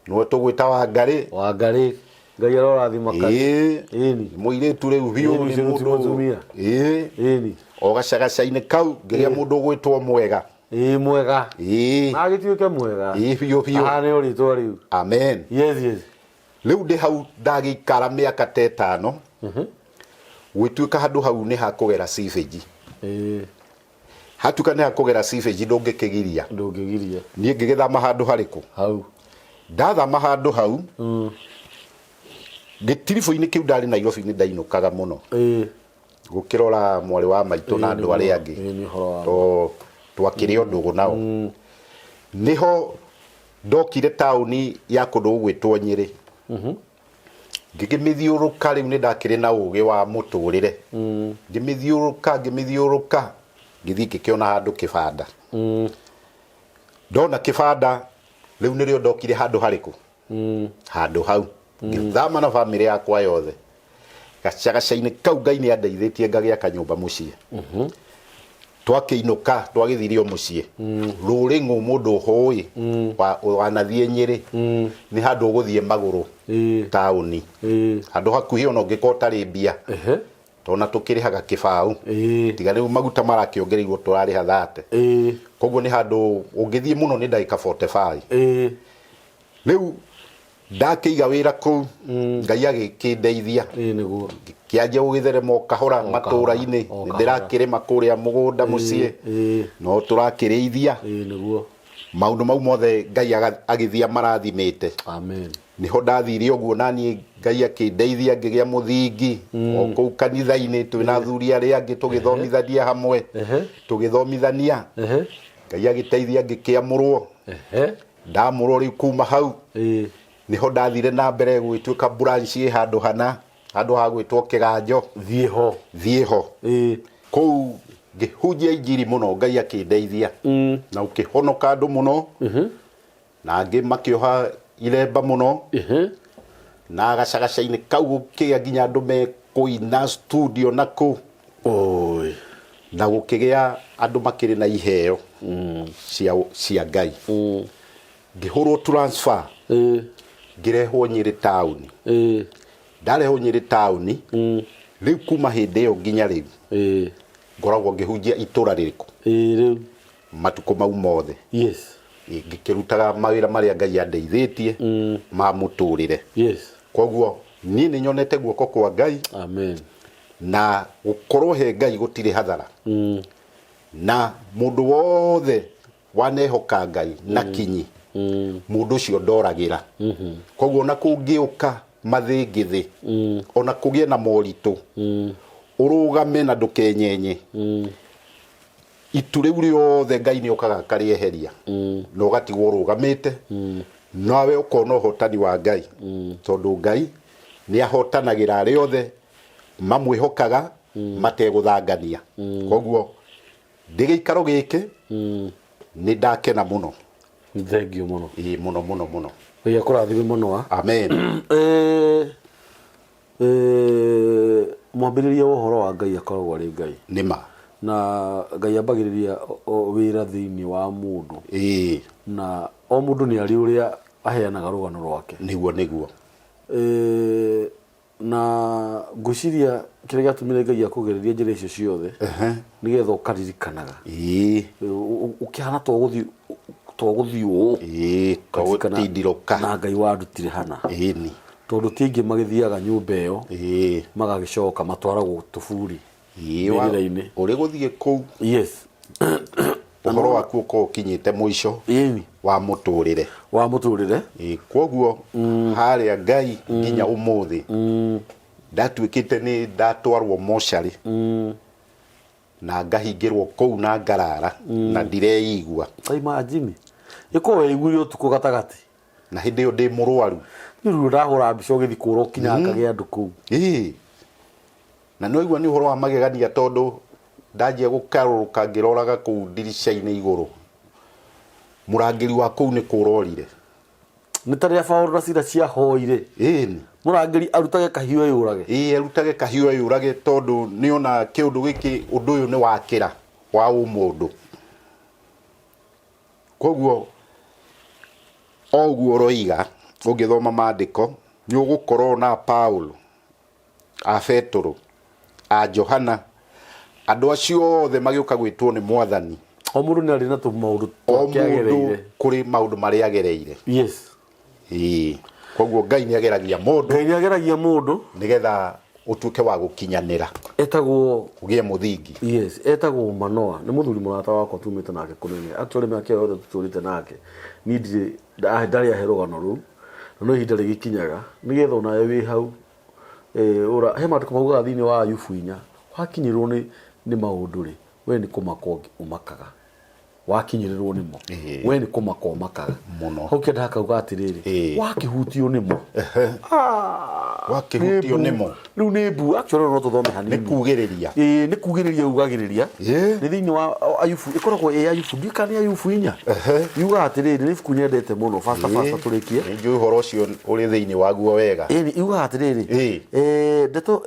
nĩwe tũgwĩta Wangarĩ. Wangarĩ, Ngai arorathima karĩ. Ĩĩ, mũirĩtu rĩu biũ. Nĩ nĩ ũcio ti mũndũ mũtumia. Ĩĩ. O gacagaca-inĩ kau ngĩgĩa mũndũ ũgwĩtwo Mwega. Ĩĩ, Mwega. Ĩĩ. Na agĩtuĩke mwega. Ĩĩ, biũ biũ. Ahane o rĩtwa rĩu. Amen. Yes. Rĩu ndĩ hau ndagĩikara mĩaka ta ĩtano, gwĩtuĩka handũ hau nĩ hakũgera sewage. Hatuĩka nĩ hakũgera sewage, ndũngĩkĩgiria. Ndũngĩgiria. Niĩ ngĩgĩthama handũ harĩkũ? Hau. Ndathama handũ hau, gĩtiribũ-inĩ kĩu ndarĩ Nairobi nĩ ndainũkaga mũno gũkĩrora mwarĩ wa maitũ na andũ arĩa angĩ. Nĩ ũhoro wa to twakĩrĩ o ndũgũ nao. Nĩho ndokire taũni ya kũndũ gũgwĩtwo Nyĩrĩ. Ngĩkĩmĩthiũrũka, rĩu nĩ ndakĩrĩ na ũgĩ wa mũtũrĩre. Ngĩmĩthiũrũka, ngĩmĩthiũrũka, ngĩthiĩ ngĩkĩona handũ kĩbanda. Ndona kĩbanda rĩu nĩrĩo ndokire handũ harĩkũ? Handũ hau ngĩthama na bamĩrĩ yakwa yothe. Gacagaca-inĩ kau Ngai nĩ andeithĩtie ngagĩaka nyũmba mũciĩ. Twakĩinũka twagĩthire o mũciĩ Rũrĩng'ũ. Mũndũ ũhũĩ wanathiĩ Nyĩrĩ, nĩ handũ ũgũthiĩ magũrũ taũni, handũ hakuhĩ ona ũngĩkorwo ũtarĩ mbia, tondũ tũkĩrĩhaga kĩbaũ, tiga rĩu maguta marakĩongereirwo tũrarĩha 30. Koguo nĩ handũ ũngĩthiĩ mũno nĩ ndagĩka 45. Rĩu ndakĩiga wĩra kũu, Ngai agĩkĩndeithia. Ĩĩ nĩguo. Kĩanjia gũgĩtherema o kahora O matũra-inĩ. kahora, o kahora. Ndĩrakĩrĩma kũrĩa mũgũnda mũciĩ, no tũrakĩrĩithia. Ĩĩ nĩguo. Maũndũ mau mothe Ngai agĩthiĩ amarathimĩte. Amen. Nĩho ndathire ũguo naniĩ Ngai akĩndeithia ngĩgĩa mũthingi o kũu kanitha-inĩ twĩna athuri arĩa angĩ, tũgĩthomithania hamwe, tũgĩthomithania. Ngai agĩteithia ngĩkĩamũrwo. Ndamũrwo rĩu kuma hau, nĩho ndathire na mbere gũgĩtuĩka branch ĩ handũ hana, handũ ha gwĩtwo Kĩganjo. Thiĩ ho. Thiĩ ho. Kũu ngĩhunjia injiri mũno, Ngai akĩndeithia na ũkĩhonoka andũ mũno, na angĩ makĩoha iremba mũno, na gacagaca-inĩ kau gũkĩgĩa nginya andũ mekũina studio na kũu. Oi. Na gũkĩgĩa andũ makĩrĩ na iheo cia Ngai. Ngĩhũrwo transfer, ngĩrehwo Nyĩrĩ taũni. Ndarehwo Nyĩrĩ taũni, rĩu kuma hĩndĩ ĩyo nginya rĩu ngoragwo ngĩhunjia itũra rĩrĩkũ? Rĩu. Matukũ mau mothe. Ngĩkĩrutaga mawĩra marĩa Ngai andeithĩtie ma mũtũrĩre. Koguo niĩ nĩ nyonete guoko kwa Ngai. Amen. Na gũkorwo he Ngai gũtirĩ hathara. Na mũndũ wothe wanehoka Ngai na kinyi, mũndũ ũcio ndoragĩra. Koguo ona kũngĩũka mathĩngĩthĩ, ona kũgĩe na moritũ, ũrũgame na ndũkenyenye. Itu rĩu rĩothe Ngai nĩ okaga akarĩeheria na ũgatigwo ũrũgamĩte, nawe ũkona ũhotani wa Ngai, tondũ Ngai nĩ ahotanagĩra arĩa othe mamwĩhokaga mategũthangania. Koguo ndĩ gĩikaro gĩkĩ nĩ ndakena mũno. Thengiũ mũno. Ĩĩ, mũno mũno mũno. Ngai akũrathime mũno a. Amen. Mwambĩrĩria wa ũhoro wa Ngai akoragwo arĩ Ngai. Nĩ ma. Na Ngai ambagĩrĩria wĩra thĩinĩ wa mũndũ. Na o mũndũ nĩ arĩ ũrĩa aheanaga rũgano rwake. Nĩguo nĩguo. Na ngwĩciria kĩrĩa gĩatũmire Ngai akũgererie njĩra icio ciothe nĩgetha ũkaririkanaga. Ũkĩhana to gũthiĩ to gũthiĩ ũũ. To gũtindirũka. Na Ngai wandutire hana. Ĩni. Tondũ ti aingĩ magĩthiaga nyũmba ĩyo magagĩcoka matwaragwo tũburi mbĩrĩra-inĩ. Ũrĩ gũthiĩ kũu. Yes. Ũhoro waku ũkorwo ũkinyĩte mũico wa mũtũrĩre. Wa mũtũrĩre. Ĩĩ, kwoguo harĩa Ngai nginya ũmũthĩ ndatuĩkĩte nĩ ndatwarwo mocarĩ na ngahingĩrwo kũu na ngarara na ndireigua. Ta imagine. Ĩkorwo weiguire ũtukũ gatagatĩ. Na hĩndĩ ĩyo ndĩ mũrwaru. Niĩ rĩu ndahũra mbica ũgĩthiĩ kũra ũkinyangage andũ kũu. Ĩĩ. Na nĩ waigua nĩ ũhoro wa magegania tondũ ndanjia gũkarũrũka ngĩroraga kũu ndirica-inĩ igũrũ, mũrangĩri wa kũu nĩ kũra orire. Nĩ ta rĩrĩa Paũlũ na Sila ciahoire. Ĩĩni. Mũrangĩri arutage kahiũ eyũrage. Ĩĩ arutage kahiũ eyũrage tondũ nĩ ona kĩũndũ gĩkĩ ũndũ ũyũ nĩ wakĩra wa ũmũndũ. Koguo o ũguo ũroiga ũngĩthoma maandĩko nĩ ũgũkorwo na Paũlũ, a Betũrũ, a Johana, andũ acio othe magĩũka gwĩtwo nĩ Mwathani. O mũndũ nĩ arĩ na tũmaũndũ O twake mũndũ agereire. kũrĩ maũndũ marĩa agereire. Yes. Ĩĩ. Koguo Ngai nĩ ageragia mũndũ. Ngai nĩ ageragia mũndũ. Nĩgetha ũtuĩke wa gũkinyanĩra. Etagwo Ũgĩe mũthingi. Yes, etagwo Manoa. Nĩ mũthuri mũrata wakwa tumĩte nake kũnene. Actually mĩaka ĩyo yothe tũtũrĩte nake. Niĩ ndirĩ ndarĩ ahe rũgano rũu. Na no ihinda rĩgĩkinyaga nĩgetha onawe wĩ hau ũra he maandĩko maugaga thĩinĩ wa Ayubu inya wakinyĩrwo nĩ nĩ maũndũ rĩ we nĩ kũmaka ũmakaga wakinyĩrĩrwo nĩmo Ĩĩ. we nĩ kũmaka ũmakaga Mũno. hau kĩanda hakauga atĩrĩrĩ Ĩĩ. wakĩhutio nĩmo Wakĩhutio nĩ nĩmo. mbu. Rĩu nĩ mbu actually no tũthome hanini Nĩ kugĩrĩria. Ĩĩ nĩ kugĩrĩria ugagĩrĩria. Ĩĩ. Nĩ thĩinĩ wa Ayubu ĩkoragwo ĩ Ayubu ndiũĩ kana nĩ Ayubu inya. Yugaga atĩrĩrĩ nĩ ibuku nyendete mũno faster faster tũrĩkie. Nĩ njũĩ ũhoro ũcio ũrĩ thĩinĩ waguo wega. Ĩĩ yugaga atĩrĩrĩ. Ĩĩ. Ndeto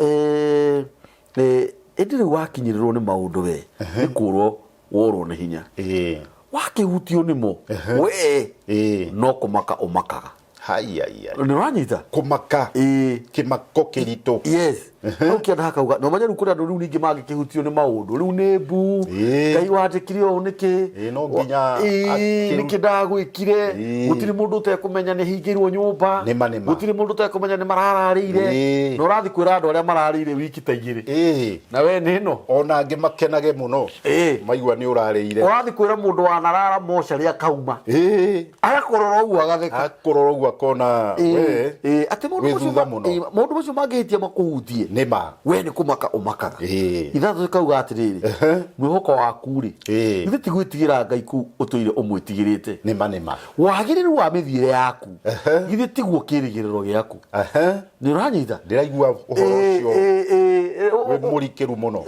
ĩndĩ rĩu wakinyĩrĩrwo nĩ maũndũ we nĩ kũrwo worwo nĩ hinya. Ĩĩ. Wakĩhutio nĩmo we Ĩĩ. no kũmaka ũmakaga. Haiyaiyai. Nĩ ũranyita? Kũmaka. Ĩĩ. Kĩmako kĩritũ. Yes. Hau kĩanda hakauga na ũmenye rĩu kũrĩ andũ rĩu ningĩ mangĩkĩhutio nĩ maũndũ rĩu nĩ mbu. Ĩĩ. Ngai wandĩkire ũũ nĩkĩ? Ĩĩ, no nginya Ĩĩ, nĩkĩ ndagwĩkire? Ĩĩ. Gũtirĩ mũndũ ũtekũmenya nĩ hingĩirwo nyũmba. Nĩma, nĩma. Gũtirĩ mũndũ ũtekũmenya nĩ marararĩire. Ĩĩ. Na ũrathiĩ kwĩra andũ arĩa mararĩire wiki ta igĩrĩ. Ĩĩ. Na we nĩ ĩno. Ona angĩ makenage mũno. Ĩĩ. Maigua nĩ ũrarĩire. Ũrathiĩ kwĩra mũndũ wanarara mocarĩ akauma. Ĩĩ. Agakorora ũguo agatheka. Akũrora ũguo akona we Ĩĩ, atĩ maũndũ wĩ macio thutha mũno. Ĩĩ, maũndũ macio mangĩhĩtia makũhutie Nĩ ma. we nĩ kũmaka ũmakaga. Ĩĩ. Ithathatũ ĩkauga atĩrĩrĩ, mwĩhoko waku rĩ, Ĩĩ. githĩ ti gwĩtigĩra Ngai kũu ũtũire ũmwĩtigĩrĩte? Nĩ ma nĩ ma. Wagĩrĩru wa mĩthiĩre yaku, githĩ tiguo kĩĩrĩgĩrĩro gĩaku? Nĩ ũranyita? Ndĩraigua ũhoro ũcio wĩ mũrikĩru mũno.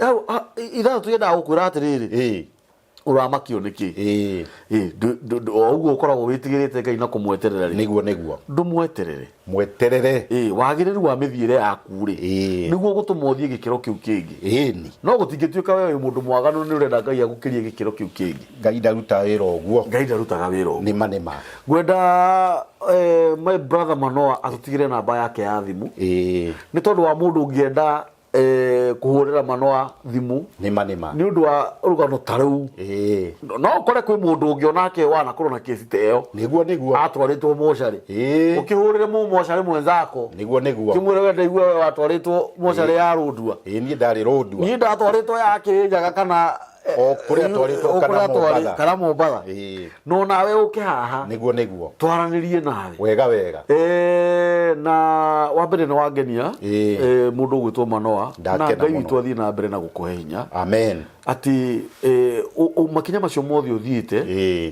Ithathatũ yendaga gũkwĩra atĩrĩrĩ, Ĩĩ. Ũramakio nĩkĩ? Ĩĩ. Ĩĩ, o ũguo ũkoragwo wĩtigĩrĩte Ngai na kũmweterera rĩ, Nĩguo nĩguo. Ndũmweterere. Mweterere. Ĩĩ, wagĩrĩru wa mĩthiĩre yaku rĩ, Ĩĩ. nĩguo ũgũtũma ũthiĩ gĩkĩro kĩu kĩngĩ. Ĩni. No gũtingĩtuĩka we wĩ mũndũ mwaganu nĩ ũrenda Ngai agũkĩrie gĩkĩro kĩu kĩngĩ. Ngai ndarutaga wĩra ũguo. Ngai ndarutaga wĩra ũguo. Nĩma nĩma. Ngwenda my brother Manoa atũtigĩre namba yake ya thimũ. Ĩĩ. Nĩ tondũ wa mũndũ ũngĩenda kũhũrĩra Manoa thimũ. Nĩma nĩma. Nĩ ũndũ wa rũgano ta rũu. Ĩĩ. No ũkore kwĩ mũndũ ũngĩ onake wanakorwo na kesi ta ĩyo. Nĩguo nĩguo. Atwarĩtwo mocarĩ. Ĩĩ. Ũkĩhũrĩre mũmocarĩ mwenzako. Nĩguo nĩguo. Kĩmwĩre we ndaigua we watwarĩtwo mocarĩ ya Rũndua. Ĩĩ niĩ ndarĩ Rũndua. Niĩ ndatwarĩtwo ya Kĩrĩnyaga kana O kũrĩa atwarĩtwo o kana kũrĩa atwarĩ- Mombatha. kana Mombatha. Ĩĩ. No nawe ũke haha. Nĩguo nĩguo. Twaranĩrie nawe. Wega wega. Na wa mbere nĩ wangenia. Ĩĩ. Mũndũ ũgwĩtwo Manoa. Na Ndakena Ngai mũno. witũ athiĩ na mbere na gũkũhe hinya. Amen. Atĩ makinya macio mothe ũthiĩte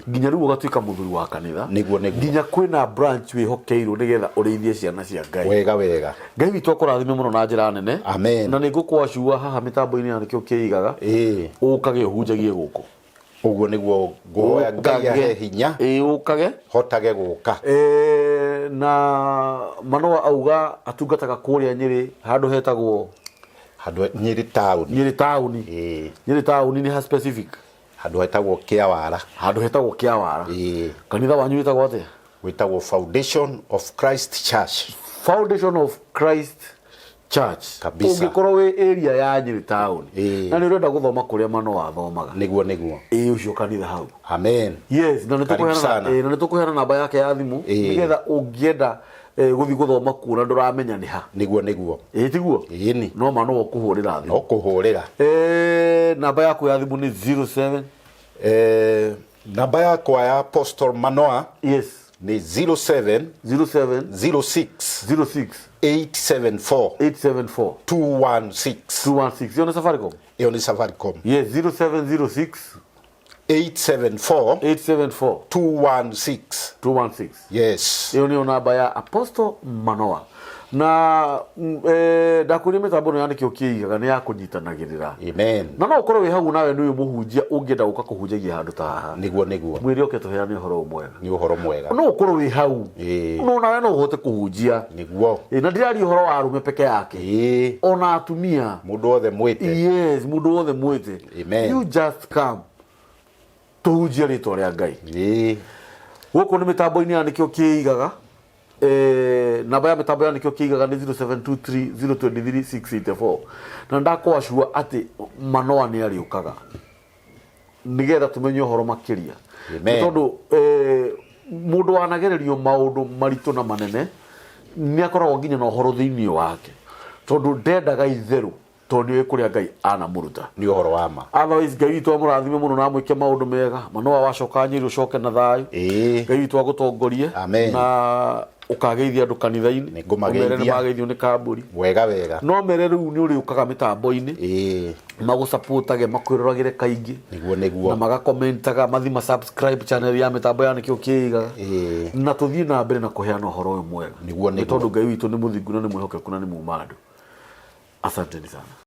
nginya rĩu ũgatuĩka mũthuri wa kanitha. Nĩguo, nĩguo. Nginya kwĩna branch wĩhokeirwo nĩgetha ũrĩithie ciana cia Ngai. Wega wega. Ngai witũ akũrathime mũno na njĩra nene. Amen. Na nĩ ngũkwacua haha mĩtambo-inĩ ya nĩkĩo kĩigaga. Ũkage ũhunjagie gũkũ. Ũguo nĩguo ngũhoya Ngai ahe hinya. Ĩĩ, ũkage. Hotage gũka. Na Manoa auga atungataga kũrĩa Nyĩrĩ handũ hetagwo Handũ Nyĩrĩ taũni. Nyĩrĩ taũni. Ĩĩ. Nyĩrĩ taũni nĩ ha specific? Handũ hetagwo Kĩawara. Handũ hetagwo Kĩawara. Ĩĩ. Kanitha wanyu wĩtagwo atĩa? Wĩtagwo Foundation of Christ Church. Foundation of Christ Church. Kabisa. Ũngĩkorwo wĩ area ya Nyĩrĩ taũni Ĩĩ. na nĩ ũrenda gũthoma kũrĩa Manoa athomaga. Nĩguo nĩguo. Ĩĩ, ũcio kanitha hau. Amen. Yes, na nĩ Karibu tũkũheana sana. na nĩ tũkũheana namba yake ya thimũ Ĩĩ. nĩgetha ũngĩenda gũthiĩ gũthoma kuo na ndũramenya nĩ ha. Nĩguo nĩguo. Ĩĩ tiguo? Ĩni. No Manoa ũkũhũrĩra thimũ. No kũhũrĩra. Namba yaku ya thimũ nĩ 07 Namba yakwa ya Apostle Manoa Yes. nĩ 07 07 06 06 874 874 216. 216. Ĩyo nĩ Safaricom? Ĩyo nĩ Safaricom. Yes, 0706 874 874 216. 216. Yes. Ĩyo nĩyo namba ya Apostle Manoa. Na ndakwĩria mĩtambo ĩno ya nĩkĩo kĩigaga nĩ ya kũnyitanagĩrĩra. Amen. Na no ũkorwo wĩ hau nawe nĩ ũyũ mũhunjia ũngĩenda gũka kũhunjagia handũ ta haha. Nĩguo nĩguo. Mwĩre oke tũheane ũhoro ũyũ mwega. Nĩ ũhoro mwega. No ũkorwo wĩ hau. Ĩĩ. No nawe no ũhote kũhunjia. Nĩguo. Ĩĩ, na ndĩraria ũhoro wa arũme peke yake. Ĩĩ. Ona atumia. Mũndũ wothe mwĩte. Yes, mũndũ wothe mwĩte. Amen. You just come. Tũhunjie rĩtwa rĩa Ngai. Ĩĩ. Gũkũ nĩ mĩtambo-inĩ ya nĩkĩo kĩigaga. Namba ya mĩtambo ya nĩkĩo kĩigaga nĩ 0723 023 684. Na ndakwacua atĩ Manoa nĩ arĩũkaga nĩgetha tũmenye ũhoro makĩria. Amen. Nĩ tondũ mũndũ wanagererio maũndũ maritũ na manene nĩ akoragwo nginya na ũhoro thĩinĩ wake, tondũ ndendaga itherũ, tondũ nĩũĩ kũrĩa Ngai anamũruta. Nĩ ũhoro wa ma. Otherwise Ngai witũ amũrathime mũno na amwĩke maũndũ mega. Manoa wacoka Nyĩrĩ ũcoke na thayũ. Ĩĩ. Ngai witũ agũtongorie. Amen. Na ũkageithia andũ kanitha-inĩ. Nĩ ngũmageithia. Ũmere nĩ mageithio nĩ kambũri. Wega wega. No mere rĩu nĩ ũrĩũkaga mĩtambo-inĩ. Ĩĩ. Magũsupportage, makwĩroragĩre kaingĩ. Nĩguo nĩguo. Na magakomentaga, mathi ma subscribe channel ya mĩtambo ya nĩkĩo kĩigaga. Ĩĩ. Na tũthiĩ na mbere na kũheana ũhoro ũyũ mwega. Nĩguo Nĩ nĩguo. tondũ Ngai witũ nĩ mũthingu na nĩ mwĩhokeku na nĩ muma andũ. Asanteni sana.